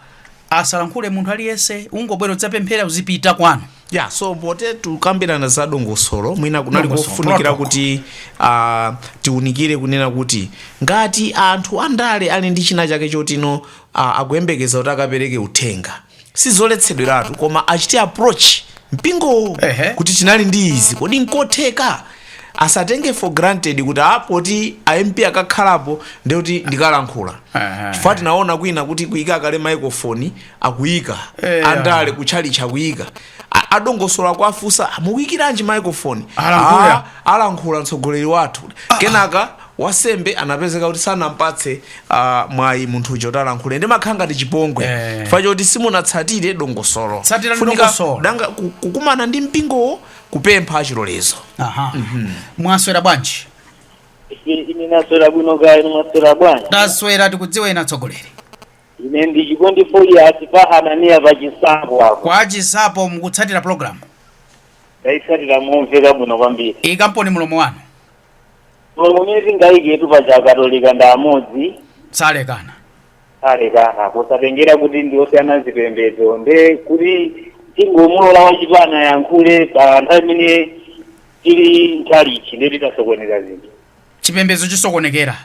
asalankhule munthu aliyense, ungobwera udzapemphera, uzipita kwanu. Ya, so pote tukambirana za dongosolo, mwina kunali Dongosolo, kofunikira protocol. kuti tiunikire kunena kuti ngati anthu andale ali ndi china chake chotino akuyembekeza kuti akapereke uthenga, sizoletsedweratu, koma achite approach mpingo kuti tinali ndi izi, kodi nkotheka? Asatenge for granted kuti apoti a MP akakhalapo ndikuti ndikalankhula, chifukwa tinaona kwina kuti kuyika kale microphone akuyika andale kutchalichi akuyika. Adongosola kwafusa, "Mukuyikiranji microphone?" Alankhula. "Ah, alankhula mtsogoleri wathu." Kenaka Wansembe anapezeka kuti sanampatse mwayi munthu uja kuti alankhule, ndi makhala ngati chipongwe chifukwa choti simunatsatire dongosolo. Tsatirani Funika dongosolo. Danga kukumana ndi mpingowo kupempha chilolezo. Aha, mwaswera bwanji? Ine naswera bwino, kaya inu mwaswera bwanji? Taswera, tikudziweni, atsogoleri? Ine ndi Chikondi Foliasi pa Hananiya pa Chisapo apo. Kwa Chisapo, mukutsatira program? Tayitsatira momveka bwino kwambiri. Ikamponi mulomo wanu. Mulomo umene tingayiketu paja, Akatolika ndi amodzi. Salekana. Alekana, kusatengera kuti ndi osiyana zipembedzo. Nde kuti tingomulola wachipani ayankhule pa nthawi imene tili mtchalitchi, ndiye titasokoneza zinthu. Chipembedzo chisokonekera.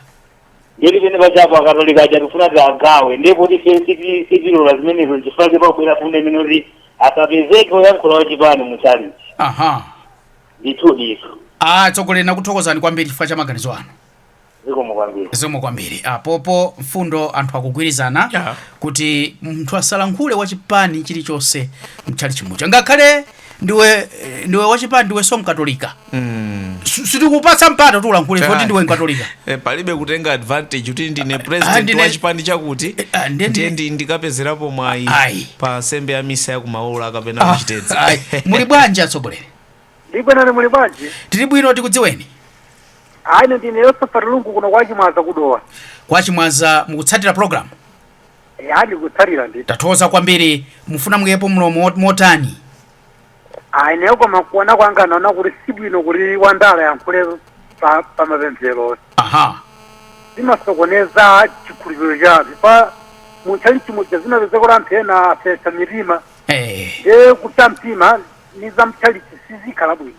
Ndiye tipene pachapo Akatolika aja tifuna tiagawe, ndiye poti ife sitilola zimenezo, chifukwa pakubwera fundo imene kuti asapezeke oyankhula wachipani mutchalitchi. Ndithu diso. Ah, atsogoleri, nakuthokozani kwambiri chifukwa cha maganizo anu. Zikomo kwambiri. Zikomo kwambiri. Apopo mfundo anthu akugwirizana kuti munthu asalankhule wachipani chilichonse mtchalitchi muja, ngakhale ndiwe wachipani, ndiwe so Mkatolika, sitikupatsa mpata kuti ulankhule poti ndiwe Mkatolika. Palibe kutenga advantage kuti ndine president wa chipani chakuti, ndiye ndikapezerapo mwayi Ayi. pa nsembe ya misa ya kumaula kapena kuchitedza. Ayi. Muli bwanji, atsogoleri? Ndibwenani, muli bwanji? Tili bwino, tikudziweni? Ayi, ndine Yosafati Lungu kuno kwa Chimwaza kudowa. Kwa Chimwaza, mukutsatira program? Ya, ndikutsatira ndi. Tathokoza kwambiri. Mufuna muikepo mlomo motani? Ayi, neyo koma kuona kwanga naona kuti sibwino kuti wandale yankhule pa mapemphero. Zimasokoneza chikhulupiriro chathu pa muntchalitchi muja, zimapeza kuti anthu ena afesa mitima. Ndiye kupsa mtima ni za mtchalitchi sizikhala bwino.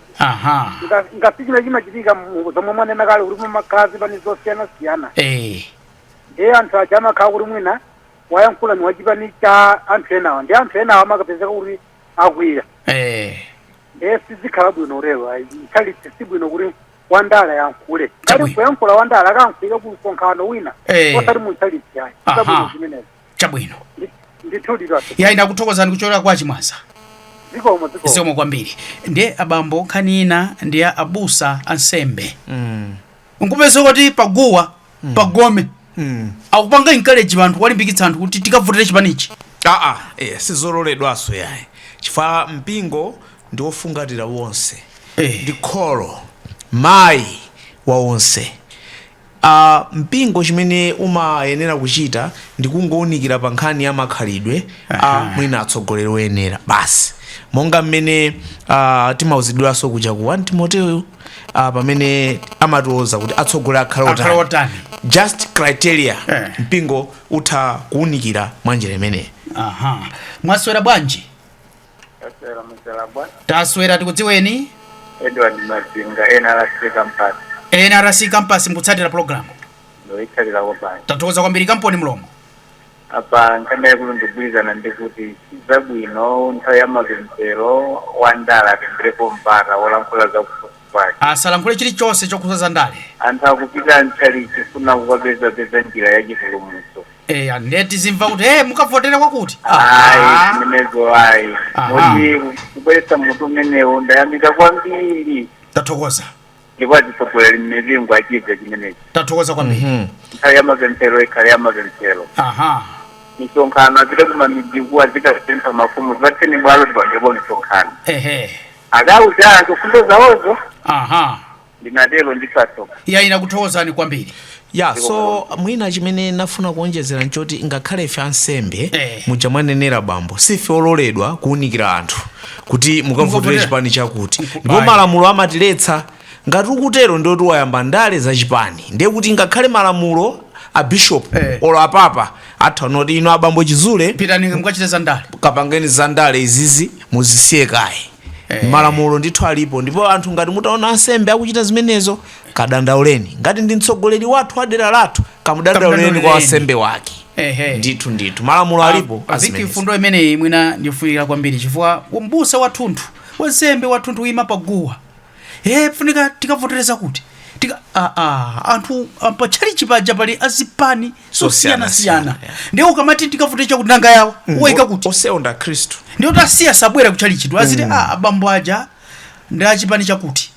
Ngasi chimene chimachitika zomwe mwanena kale kuti mumakhala zipani zosiyanasiyana. Ndiye anthu aja amakhala kuti mwina wayankhula ni wachipani cha anthu enawa, ndi anthu enawa amakapezeka kuti akwiya. Ndiye sizikhala bwino lero ayi, mtchalitchi sibwino kuti wandale yankhule kali. Kuyankhula wandale akankhulire ku msonkhano wina, osati muntchalitchi ayi. Sizabwino zimenezo. Ndithu ndithu. Yayi, ndakuthokozani kuchokera kwa Chimwaza. Zikomo, zikomo. Zikomo kwambiri. Ndiye abambo, nkhani ina ndi ya abusa, ansembe. Nkupeza kuti paguwa, pagome, akupanga encourage anthu, kuwalimbikitsa anthu kuti tikavotere chipanichi. Aa, sizololedwanso yayi, chifukwa mpingo ndi wofungatira wonse. Ndi kholo, mayi wa onse. Mpingo chimene umayenera kuchita ndi kungowunikira pa nkhani ya makhalidwe a mwina atsogoleri oyenera basi, monga mmene timauzidwanso kuja ku 1 Timoteo, pamene amatiwuza kuti atsogoleri akhale akhale otani. Otani. Just criteria. Mpingo utha kuwunikira mwa njira imeneyi. Aha, mwaswera bwanji? Taswera, muswera bwa? Taswera, tikudziweni? Edward Mazinga, NRC Campus. NRC Campus, mukutsatira program? Ndoyitsalirako bwanji. Tathokoza kwambiri, kamponi mlomo. Apa nkhani yaikulu ndigwirizana ndi kuti sizabwino nthawi ya mapemphero wandale apempherepo mpata wolankhula za kufusi kwake. Asalankhule chilichonse chokhuza za ndale. Anthu akupita mtchalitchi kufuna kukapezapeza njira ya chipulumutso. Ndiye tizimva kuti mukavotera kwakuti. Ayi, zimenezo ayi. Moti kubweretsa mutu umenewu ndayamika kwambiri. Tathokoza. Ndipo atitsogoleri mmipingo achibve chimenechi. Tathokoza kwambiri. Nthawi ya mapemphero ikhale ya mapemphero. Misonkhano apite kumamidzi azikapempha mafumu, tipatseni bwalo tipangepo misonkhano. Akauze anthu fundo zawozo. Ndinatero, ndisasoka. Iya, inakuthokozani kwambiri. Ya, so mwina chimene nafuna kuonjezera nchoti ngakhale ife ansembe, muja mwanenera bambo, sife ololedwa kuwunikira anthu kuti mukavotere Mukavotere. chipani chakuti, ndipo malamulo amatiletsa. Ngati ukutero ndoti wayamba ndale za chipani. Ndiye kuti ngakhale malamulo a bishop olo apapa atha noti ino abambo Chizule, pitani mukachite za ndale, kapangeni za ndale, izizi muzisiye kaye. Malamulo ndithu alipo, ndipo anthu ngati mutaona ansembe akuchita zimenezo, kadandauleni. Ngati ndi mtsogoleri wathu wa dera lathu, kamudandauleni kwa Kamudandauleni. wansembe wake. Ndithu ndithu, malamulo alipo Aviki, azimenezi. fundo imeneyi mwina ndifunikira kwambiri, chifukwa mbusa wathunthu, wansembe wathunthu uyima paguwa, funika tikavotereza kuti tika anthu patchalichi paja pali azipani zosiyanasiyana. Ndiye ukamati tikavotere chakuti, nanga yawo uwayika kuti? Osewo nda Khristu. Ndiye utasiya sabwera kutchalichi tu, aziti abambo aja ndi achipani chakuti.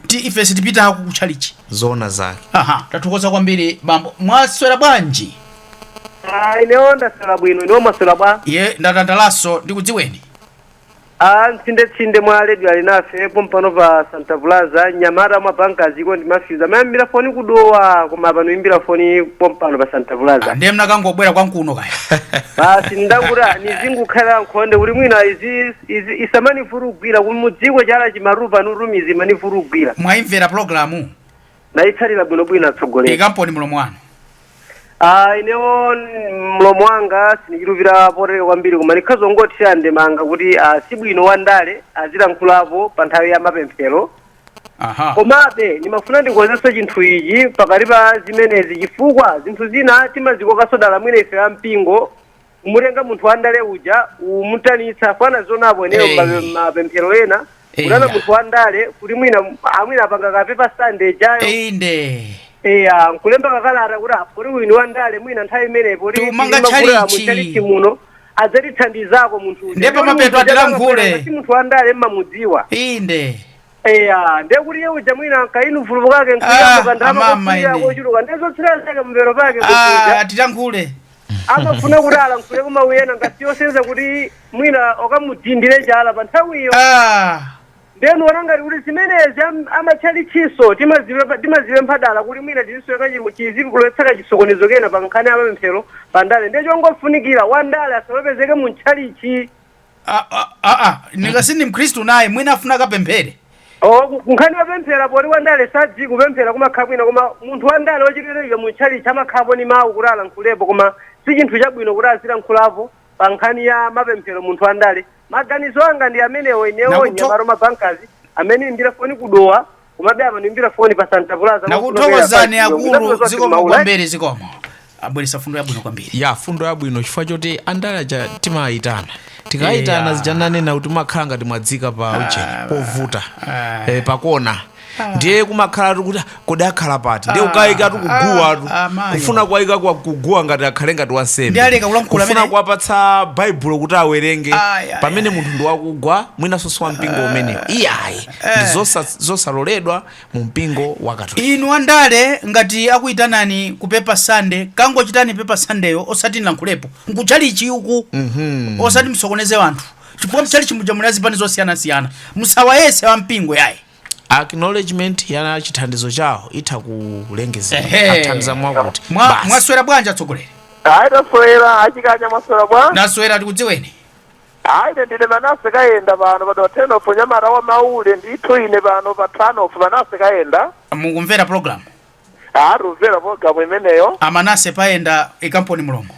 Ti ife sitipitako kutchalichi. Zona zake. Aha, tathokoza kwambiri bambo. Mwaswera bwanji? Ah, inewo ndaswera bwino, inewo mwaswera bwa? Ye, ndatandalaso, ndikudziweni. Ah, mtsinde mwa radio ali nafe pompano pa Santa Plaza, nyamata mwa bankazi ko ndi mafiuza amayambira foni kudowa, koma pano imbira foni pompano pa Santa Plaza. Ndiye mnakangobwera kwankuno kaya. Basi ndakuti nizingukhala nkhonde kuti mwina izi izi isamanivurugwira kumudziko chala chimarupa nurumizi manivurugwira. Mwayimvera programu? Nayitsalira bwinobwino atsogoleri. Ikamponi mulomo wanu. Ah, inewo mlomo wanga sinichilupira potere kwambiri, koma ndikhazongothira ndemanga kuti sibwino wandale azilankhulapo pa nthawi ya mapemphero. Komabe ndimafuna ndikuonetsa chinthu ichi pakati pa zimenezi, chifukwa zinthu zina timazikokanso dala mwina ife ampingo umutenga munthu wandale uja umutanitsa fana zonapo eneyo mapemphero ena kutana munthu wandale kuti mwina amwina apanga kapepa Sunday jayo. Inde. Eya, nkulemba kakalata kuti apoti uyu ni wandale mwina nthawi imenepo Tumanga tchalichi muno adzatithandizako munthu uja. Ndipo mapeto atilankhule. Si munthu wandale mmamudziwa. Inde. Eya, ndiye kuti iye uja mwina nkainu vulupu kake nkuyamba kandalama kochuluka ndizotsira zake mvero pake kuja. Atilankhule. Amafuna kuti alankhule koma uyena ngasiyosenza kuti mwina okamudindire chala pa nthawiyo. Ndenu wanangati kuti zimenezi amatchalichiso timazipempha dala kuti mwina tizisoka chizikuletseka chisokonezo kena pa nkhani ya mapemphero pa ndale. Ndiye chongofunikira wandale asamapezeke mu ntchalichi. Ninga ndi mkhristu naye mwina afuna kapemphere. Nkhani wapemphera poti wandale sadzi kupemphera kumakhala bwino, koma munthu wandale wochiteteredwa mu ntchalichi amakhala ni mawu kuti alankhulepo, koma si chinthu chabwino kuti azilankhulapo pa nkhani ya mapemphero munthu wandale. Maganizo anga ndi amenewo inewo nyamaro mabankazi amene imbira foni kudowa komabe amene imbira foni pa Santa Plaza. Nakuthokozani akulu, zikomo kwambiri, zikomo. Abweresa fundo yabwino kwambiri. Ya, fundo yabwino chifukwa choti andale aja timayitana. Tikayitana zijananena kuti makhala ngati mwadzika pa uje povuta pakona. Ndiye kumakhala kuti kodi akhala pati. Ndiye ukayika kuguwa kufuna kuwayika kuguwa ngati akhale ngati wansembe. Kufuna kuwapatsa Baibulo kuti awerenge pamene munthu ndi wakugwa mwinanso si wampingo umenewo. Iyayi ndi zosaloledwa mu mpingo wa Katolika. Inu andale ngati akuyitanani ku Paper Sunday, kangochitani Paper Sunday-yo osati nilankhulepo. Nkuchalichi uku. Osati msokoneze anthu. Chifukwa mchalichi muja muli azipani zosiyanasiyana. Musawayese wampingo yayi. Acknowledgement ya chithandizo chawo itha kulengezera athandiza mwakuti mwaswera bwanji atsogoleri? Ayi taswera achikanya mwaswera bwa ndaswera tikudziweni. Ayi ndine Manase kayenda pano pa 10 nyamata wa maule ndithu ine pano pa 12 Manase kayenda. Mukumvera program? Rumvera program imeneyo. Amanase payenda ikamponi mulomo.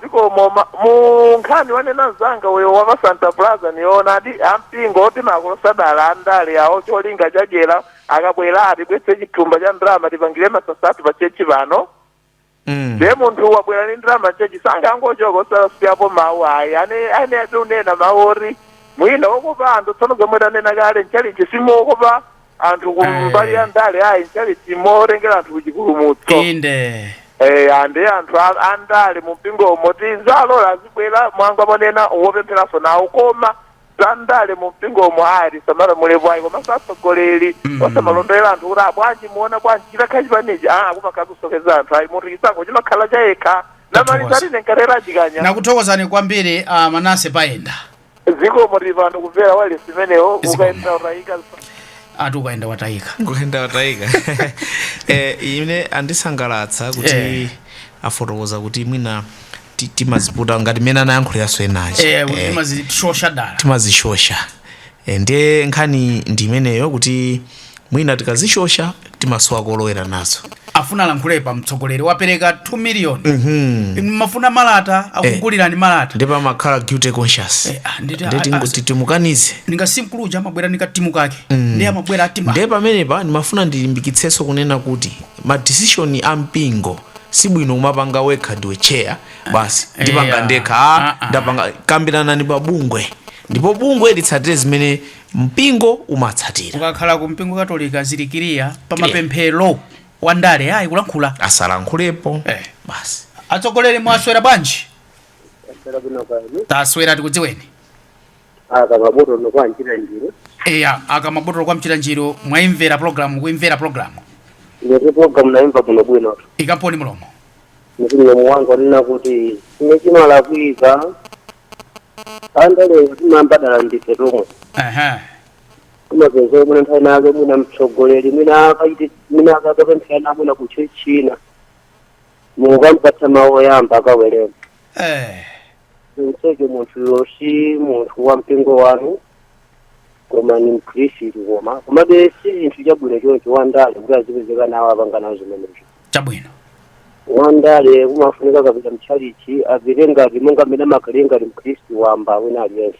Zikomo mu nkhani wanena zanga uyo wa Santa Plaza niona ati ampingo oti makolosadala andale awo cholinga chajera akabwera atibwetse chithumba cha ndrama tipangire masasatu pa chechi pano. Ndiye munthu wabwera ni ndrama chechi sanga angochoka osalasiyapo mawu ayi ane atinena mawu ori mwina wokopa anthu tsono zomwe tanena kale nchalichi simokopa anthu kumbali ya ndale ayi nchalichi morengera anthu kuchipulumutso. Inde. Ande anthu andale mu mpingomo tizalola azibwera mwanga monena wopempheranso nawo koma zandale mu mpingomo ayi tisamalamulebo ayi koma satsogoleri osamalondolera anthu kuti abwanji muona bwanji chitakhala chipanichi kumakhala kusokeza anthu ayi munthu chisankho chimakhala chayekha namaliza tine nkalera achikanya. Nakuthokozani kwambiri Manase payenda. Zikomo tili pano kumvera wireless imeneyo ukaenda utayika. Ati ukaenda watayika. Ukaenda watayika. Ine andisangalatsa kuti afotokoza kuti mwina timaziputa ngati mene anayankhuliranso enachi. Timazishosha dala. Timazishosha. Ndiye nkhani ndi imeneyo kuti mwina tikazishosha timasowa kolowera nazo. Afuna alankhulepa mtsogoleri wapereka 2 million. Mafuna malata akugulirani malata. Ndipo amakhala guilty conscious. Nditi timukanize. Ningasimkuluja amabwera nikatimu kake. Ndiye amabwera atima. Ndiye pamenepa ndimafuna ndilimbikitsenso kunena kuti ma decision a mpingo sibwino kumapanga wekha ndiwe chair basi ndipanga ndekha ndapanga kambiranani pa bungwe. Ndipo bungwe litsatire zimene mpingo umatsatira. Ukakhala ku mpingo Katolika zilikiriya pa mapemphero wandale ayi kulankhula. Asalankhulepo. Basi. Atsogoleri mwaswera bwanji? Taswera tikudziweni. Kamabuto nokwa njira njiro. Eya, akamabotolo kwa Mchitanjiro, mwayimvera program, kuimvera program? Ndeti program naimva kuno bwino. Ikamponi mulomo. Nikuti mlomo wanga wanena kuti chimene chimalakwika andale timambadala ndife tomwe. Kumapeza mwina nthawi nake mwina mtsogoleri mwina akaiti mwina akakapemphera mwina kuchechina mukampatsa mawu oyamba akawerenga. Msejo munthu yosi munthu wa mpingo wanu koma ni mkhristu, koma komabe si chinthu chabwino choncho wandale kuti azipezeka nawo apanga nawo zimenezo. Chabwino. Wandale kumafunika kapita mtchalichi apite ngati monga mmene amakhalira ngati mkhristu wamba wina aliyense.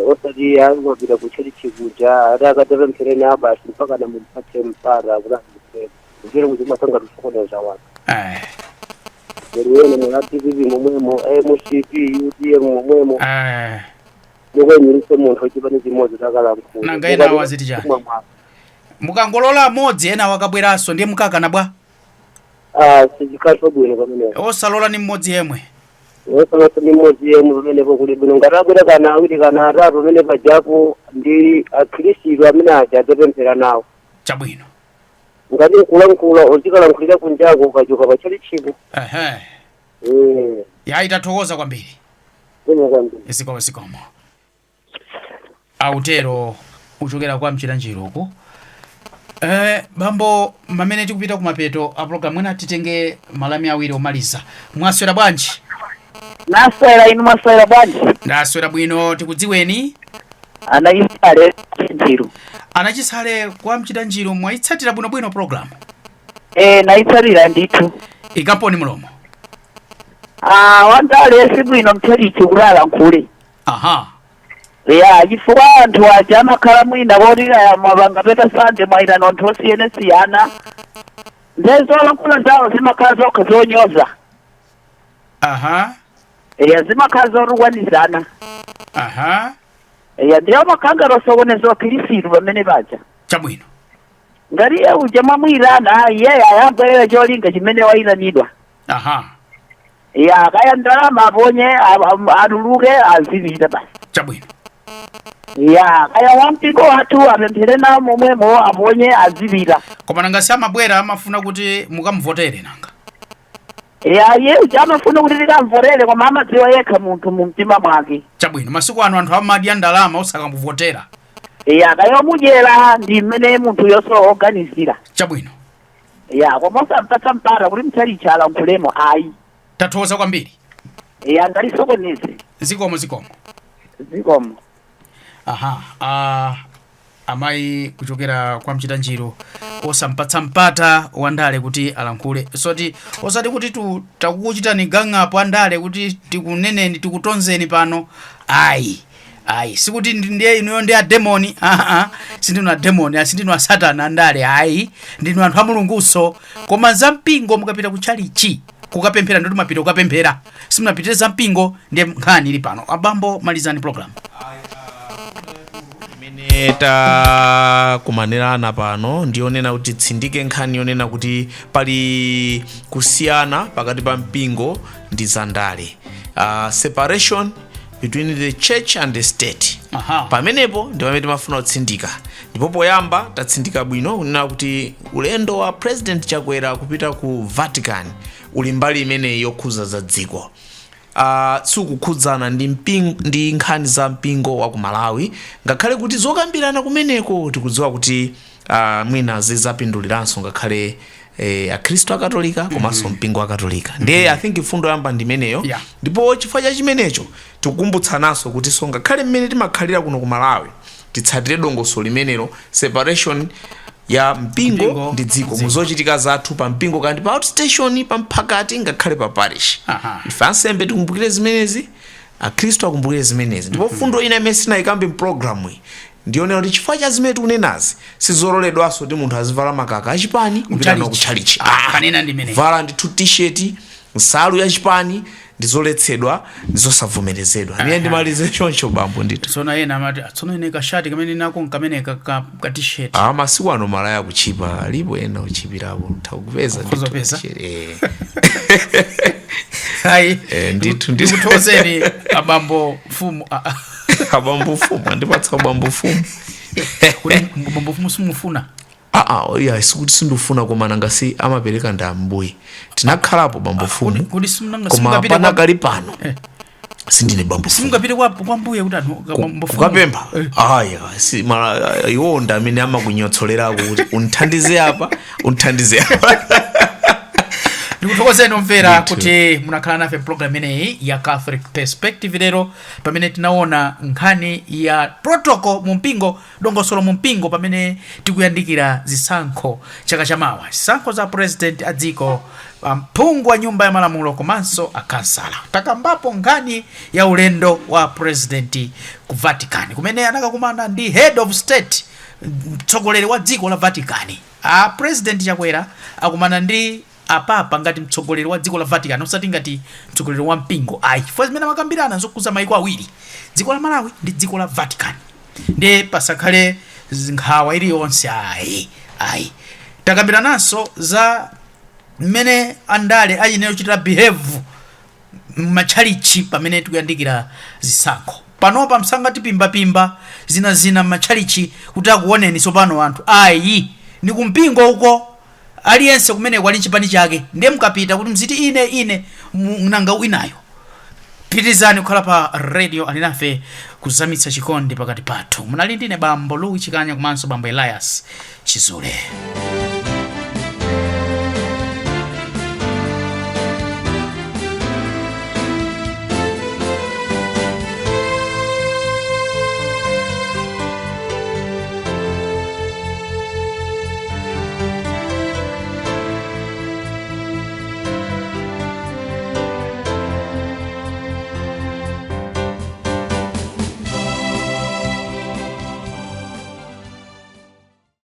Osati akapita kutchalichi kuja ati akatapemphere nawo basi mpaka namumpatse mpata kuti azipere kuchero kuti umasanga tisokoneza wanthu. Lero muna DPP momwemo, MCP, UTM momwemo, mukwenyurise munthu chipani chimodzi takalankhula. Nanga ena awo aziti chani? Mukangolola amodzi ena wakabweranso ndiye mukakana bwa? Sichikhatho bwino pamenepo. Osalola ni mmodzi yemwe. Osalola ni mmodzi yemwe pamenepo kuli bwino. Ngati abwera kana awiri kana atatu pamene pajapo ndi akhristu amene aja adzapemphera nawo. Chabwino. Ngati nkulankhula uzikalankhulira kunjako ukachoka pachalichipo. Yayi, tathokoza kwambiri. Zikomo kwambiri. Zikomo zikomo. Autero uchokera kwa Mchitanjiro uku. Bambo, mamene tikupita kumapeto a program mwina titenge malami awiri omaliza. Mwaswera bwanji? Naswera, inu mwaswera bwanji? Ndaswera bwino, tikudziweni? Anachisale Mchitanjiro. Anachisale kwa Mchitanjiro, mwayitsatira bwinobwino program? Nayitsatira ndithu. Ikamponi mulomo. Wandale sibwino mtchalichi kuti alankhule. Ya, chifukwa anthu aja amakhala mwina poti mwapanga peta sande mwayitana anthu osiyanasiyana. Ndiye zolankhula zawo zimakhala zokha zonyoza. Ya, zimakhala zotukwanizana. Ya, ndiye amakhala ngati osokoneza akhristu pamene paja. Chabwino. Ngati iye uja mwamuyitana, iyeyo ayabwerera cholinga chimene wayitanidwa. Ya, kaya ndalama aponye, atuluke azipita basi. Chabwino. Ya, kaya wampingo wathu apemphere nawo momwemo aponye azipita. Koma nanga si amabwera amafuna kuti mukamvotere nanga? Ya, iye uja amafuna kuti tikamvotere koma amadziwa yekha munthu mu mtima mwake. Chabwino, masiku ano anthu amadya ndalama osakamuvotera. Ya, kaya omudyera ndi mmene munthu yonso oganizira. Chabwino. Ya, koma osampatsa mpata kuti mtchalichi alankhulemo ayi. Tathokoza kwambiri. Ya, ngalisokoneze. Zikomo zikomo. Zikomo. Amayi kuchokera kwa Mchitanjiro osampatsa mpata wandale kuti alankhule. Soti osati kuti takukuchitani gang'apo andale kuti tikuneneni tikutonzeni pano. Ayi. Ayi, sikuti ndiye inuyo ndi ademoni. Sindinu ademoni, sindinu asatana andale. Ayi, ndinu anthu a Mulunguso. Koma za mpingo mukapita kutchalichi kukapemphera ndoti mapita kukapemphera. Simunapitire za mpingo, ndiye nkhani ili pano. Abambo, malizani program. Imene takumanirana pano ndionena kuti tsindike nkhani yonena kuti pali kusiyana pakati pa mpingo ndi zandale. Separation between the church and the state. Pamenepo ndi pamene timafuna kutsindika. Ndipo poyamba tatsindika bwino kunena kuti ulendo wa President Chakwera kupita ku Vatican uli mbali imeneyi yokhuza za dziko. Sikukhudzana ndi nkhani za mpingo wa ku Malawi, ngakhale kuti zokambirana kumeneko tikudziwa kuti mwina zizapinduliranso ngakhale akhristu akatolika komanso mpingo akatolika. Ndiye I think fundo yamba ndi imeneyo. Ndipo chifukwa cha chimenecho tikukumbutsananso kuti so ngakhale mmene timakhalira kuno ku Malawi titsatire dongosolo limenelo, separation ya mpingo ndi dziko muzochitika zathu pa mpingo kandi pa outstation, pa mphakati, ngakhale pa parish. Ife ansembe tikumbukire zimenezi, akhristu akumbukire zimenezi. Ndipo fundo ina imene sinayikambe mpulogalamu iyi ndionera kuti chifukwa cha zimene tikunenazi sizololedwanso kuti munthu azivala makaka achipani kupita nawo kutchalichi. Kanena ndi imeneyi. Vala ndithu t-shirt, nsalu ya chipani ndizoletsedwa, ndizosavomerezedwa. Ndiye ndimalize choncho bambo ndithu. Tsono ena amati tsono ine kashati kamene nako nkamene ka t-shirt. Masiku ano malaya kuchipa alipo ena uchipirapo mtha kupeza Ukuzopeza? ndithu t-shirt. Ayi. Ndithu, ndithu. Ndikuthokozeni abambo mfumu. Abambo mfumu andipatsa ubambo mfumu. Kuti bambo mfumu simufuna? Aa, ya, sikuti sindifuna, koma nangasi amapereka ndi Ambuye. Tinakhalapo bambo mfumu, Kuti simunanga koma simungapite panakali pano sindine bambo mfumu. Simungapite kwa mbuye kuti anthu bambo mfumu? Kukapempha? Aya, si mala iwo ndi amene amakunyotsolerako kuti unthandize apa, unthandize apa. Ndikuthokozeni omvera Ndithu. kuti munakhala nafe program imeneyi ya Catholic Perspective lero, pamene tinaona nkhani ya protocol mu mpingo, dongosolo mu mpingo, pamene tikuyandikira zisankho chaka chamawa, zisankho za president a dziko, mphungu wa nyumba ya malamulo komanso akansala. Takambapo nkhani ya ulendo wa president ku Vatican, kumene anakakumana ndi head of state, mtsogoleri wa dziko la Vatican. A President Chakwera akumana ndi apapa ngati mtsogoleri wa dziko la Vatican, osati ngati mtsogoleri wa mpingo ayi, chifukwa zimene amakambirana zokhuza maiko awiri, dziko la Malawi ndi dziko la Vatican. Ndiye pasakhale nkhawa iliyonse ayi, ayi. Takambirananso za mmene andale ayenera kuchitira behave m'matchalichi pamene tikuyandikira zisankho. Panopa msangati pimbapimba zinazina m'matchalichi kuti akuoneni tsopano anthu ayi. Ni kumpingo uko, aliyense kumeneko ali chipani chake, ndiye mukapita kuti mziti ine ine nanga winayo. Pitirizani kukhala pa Radio Alinafe, kuzamitsa chikondi pakati pathu. Munali ndine bambo Louis Chikanya komanso bambo Elias Chizule.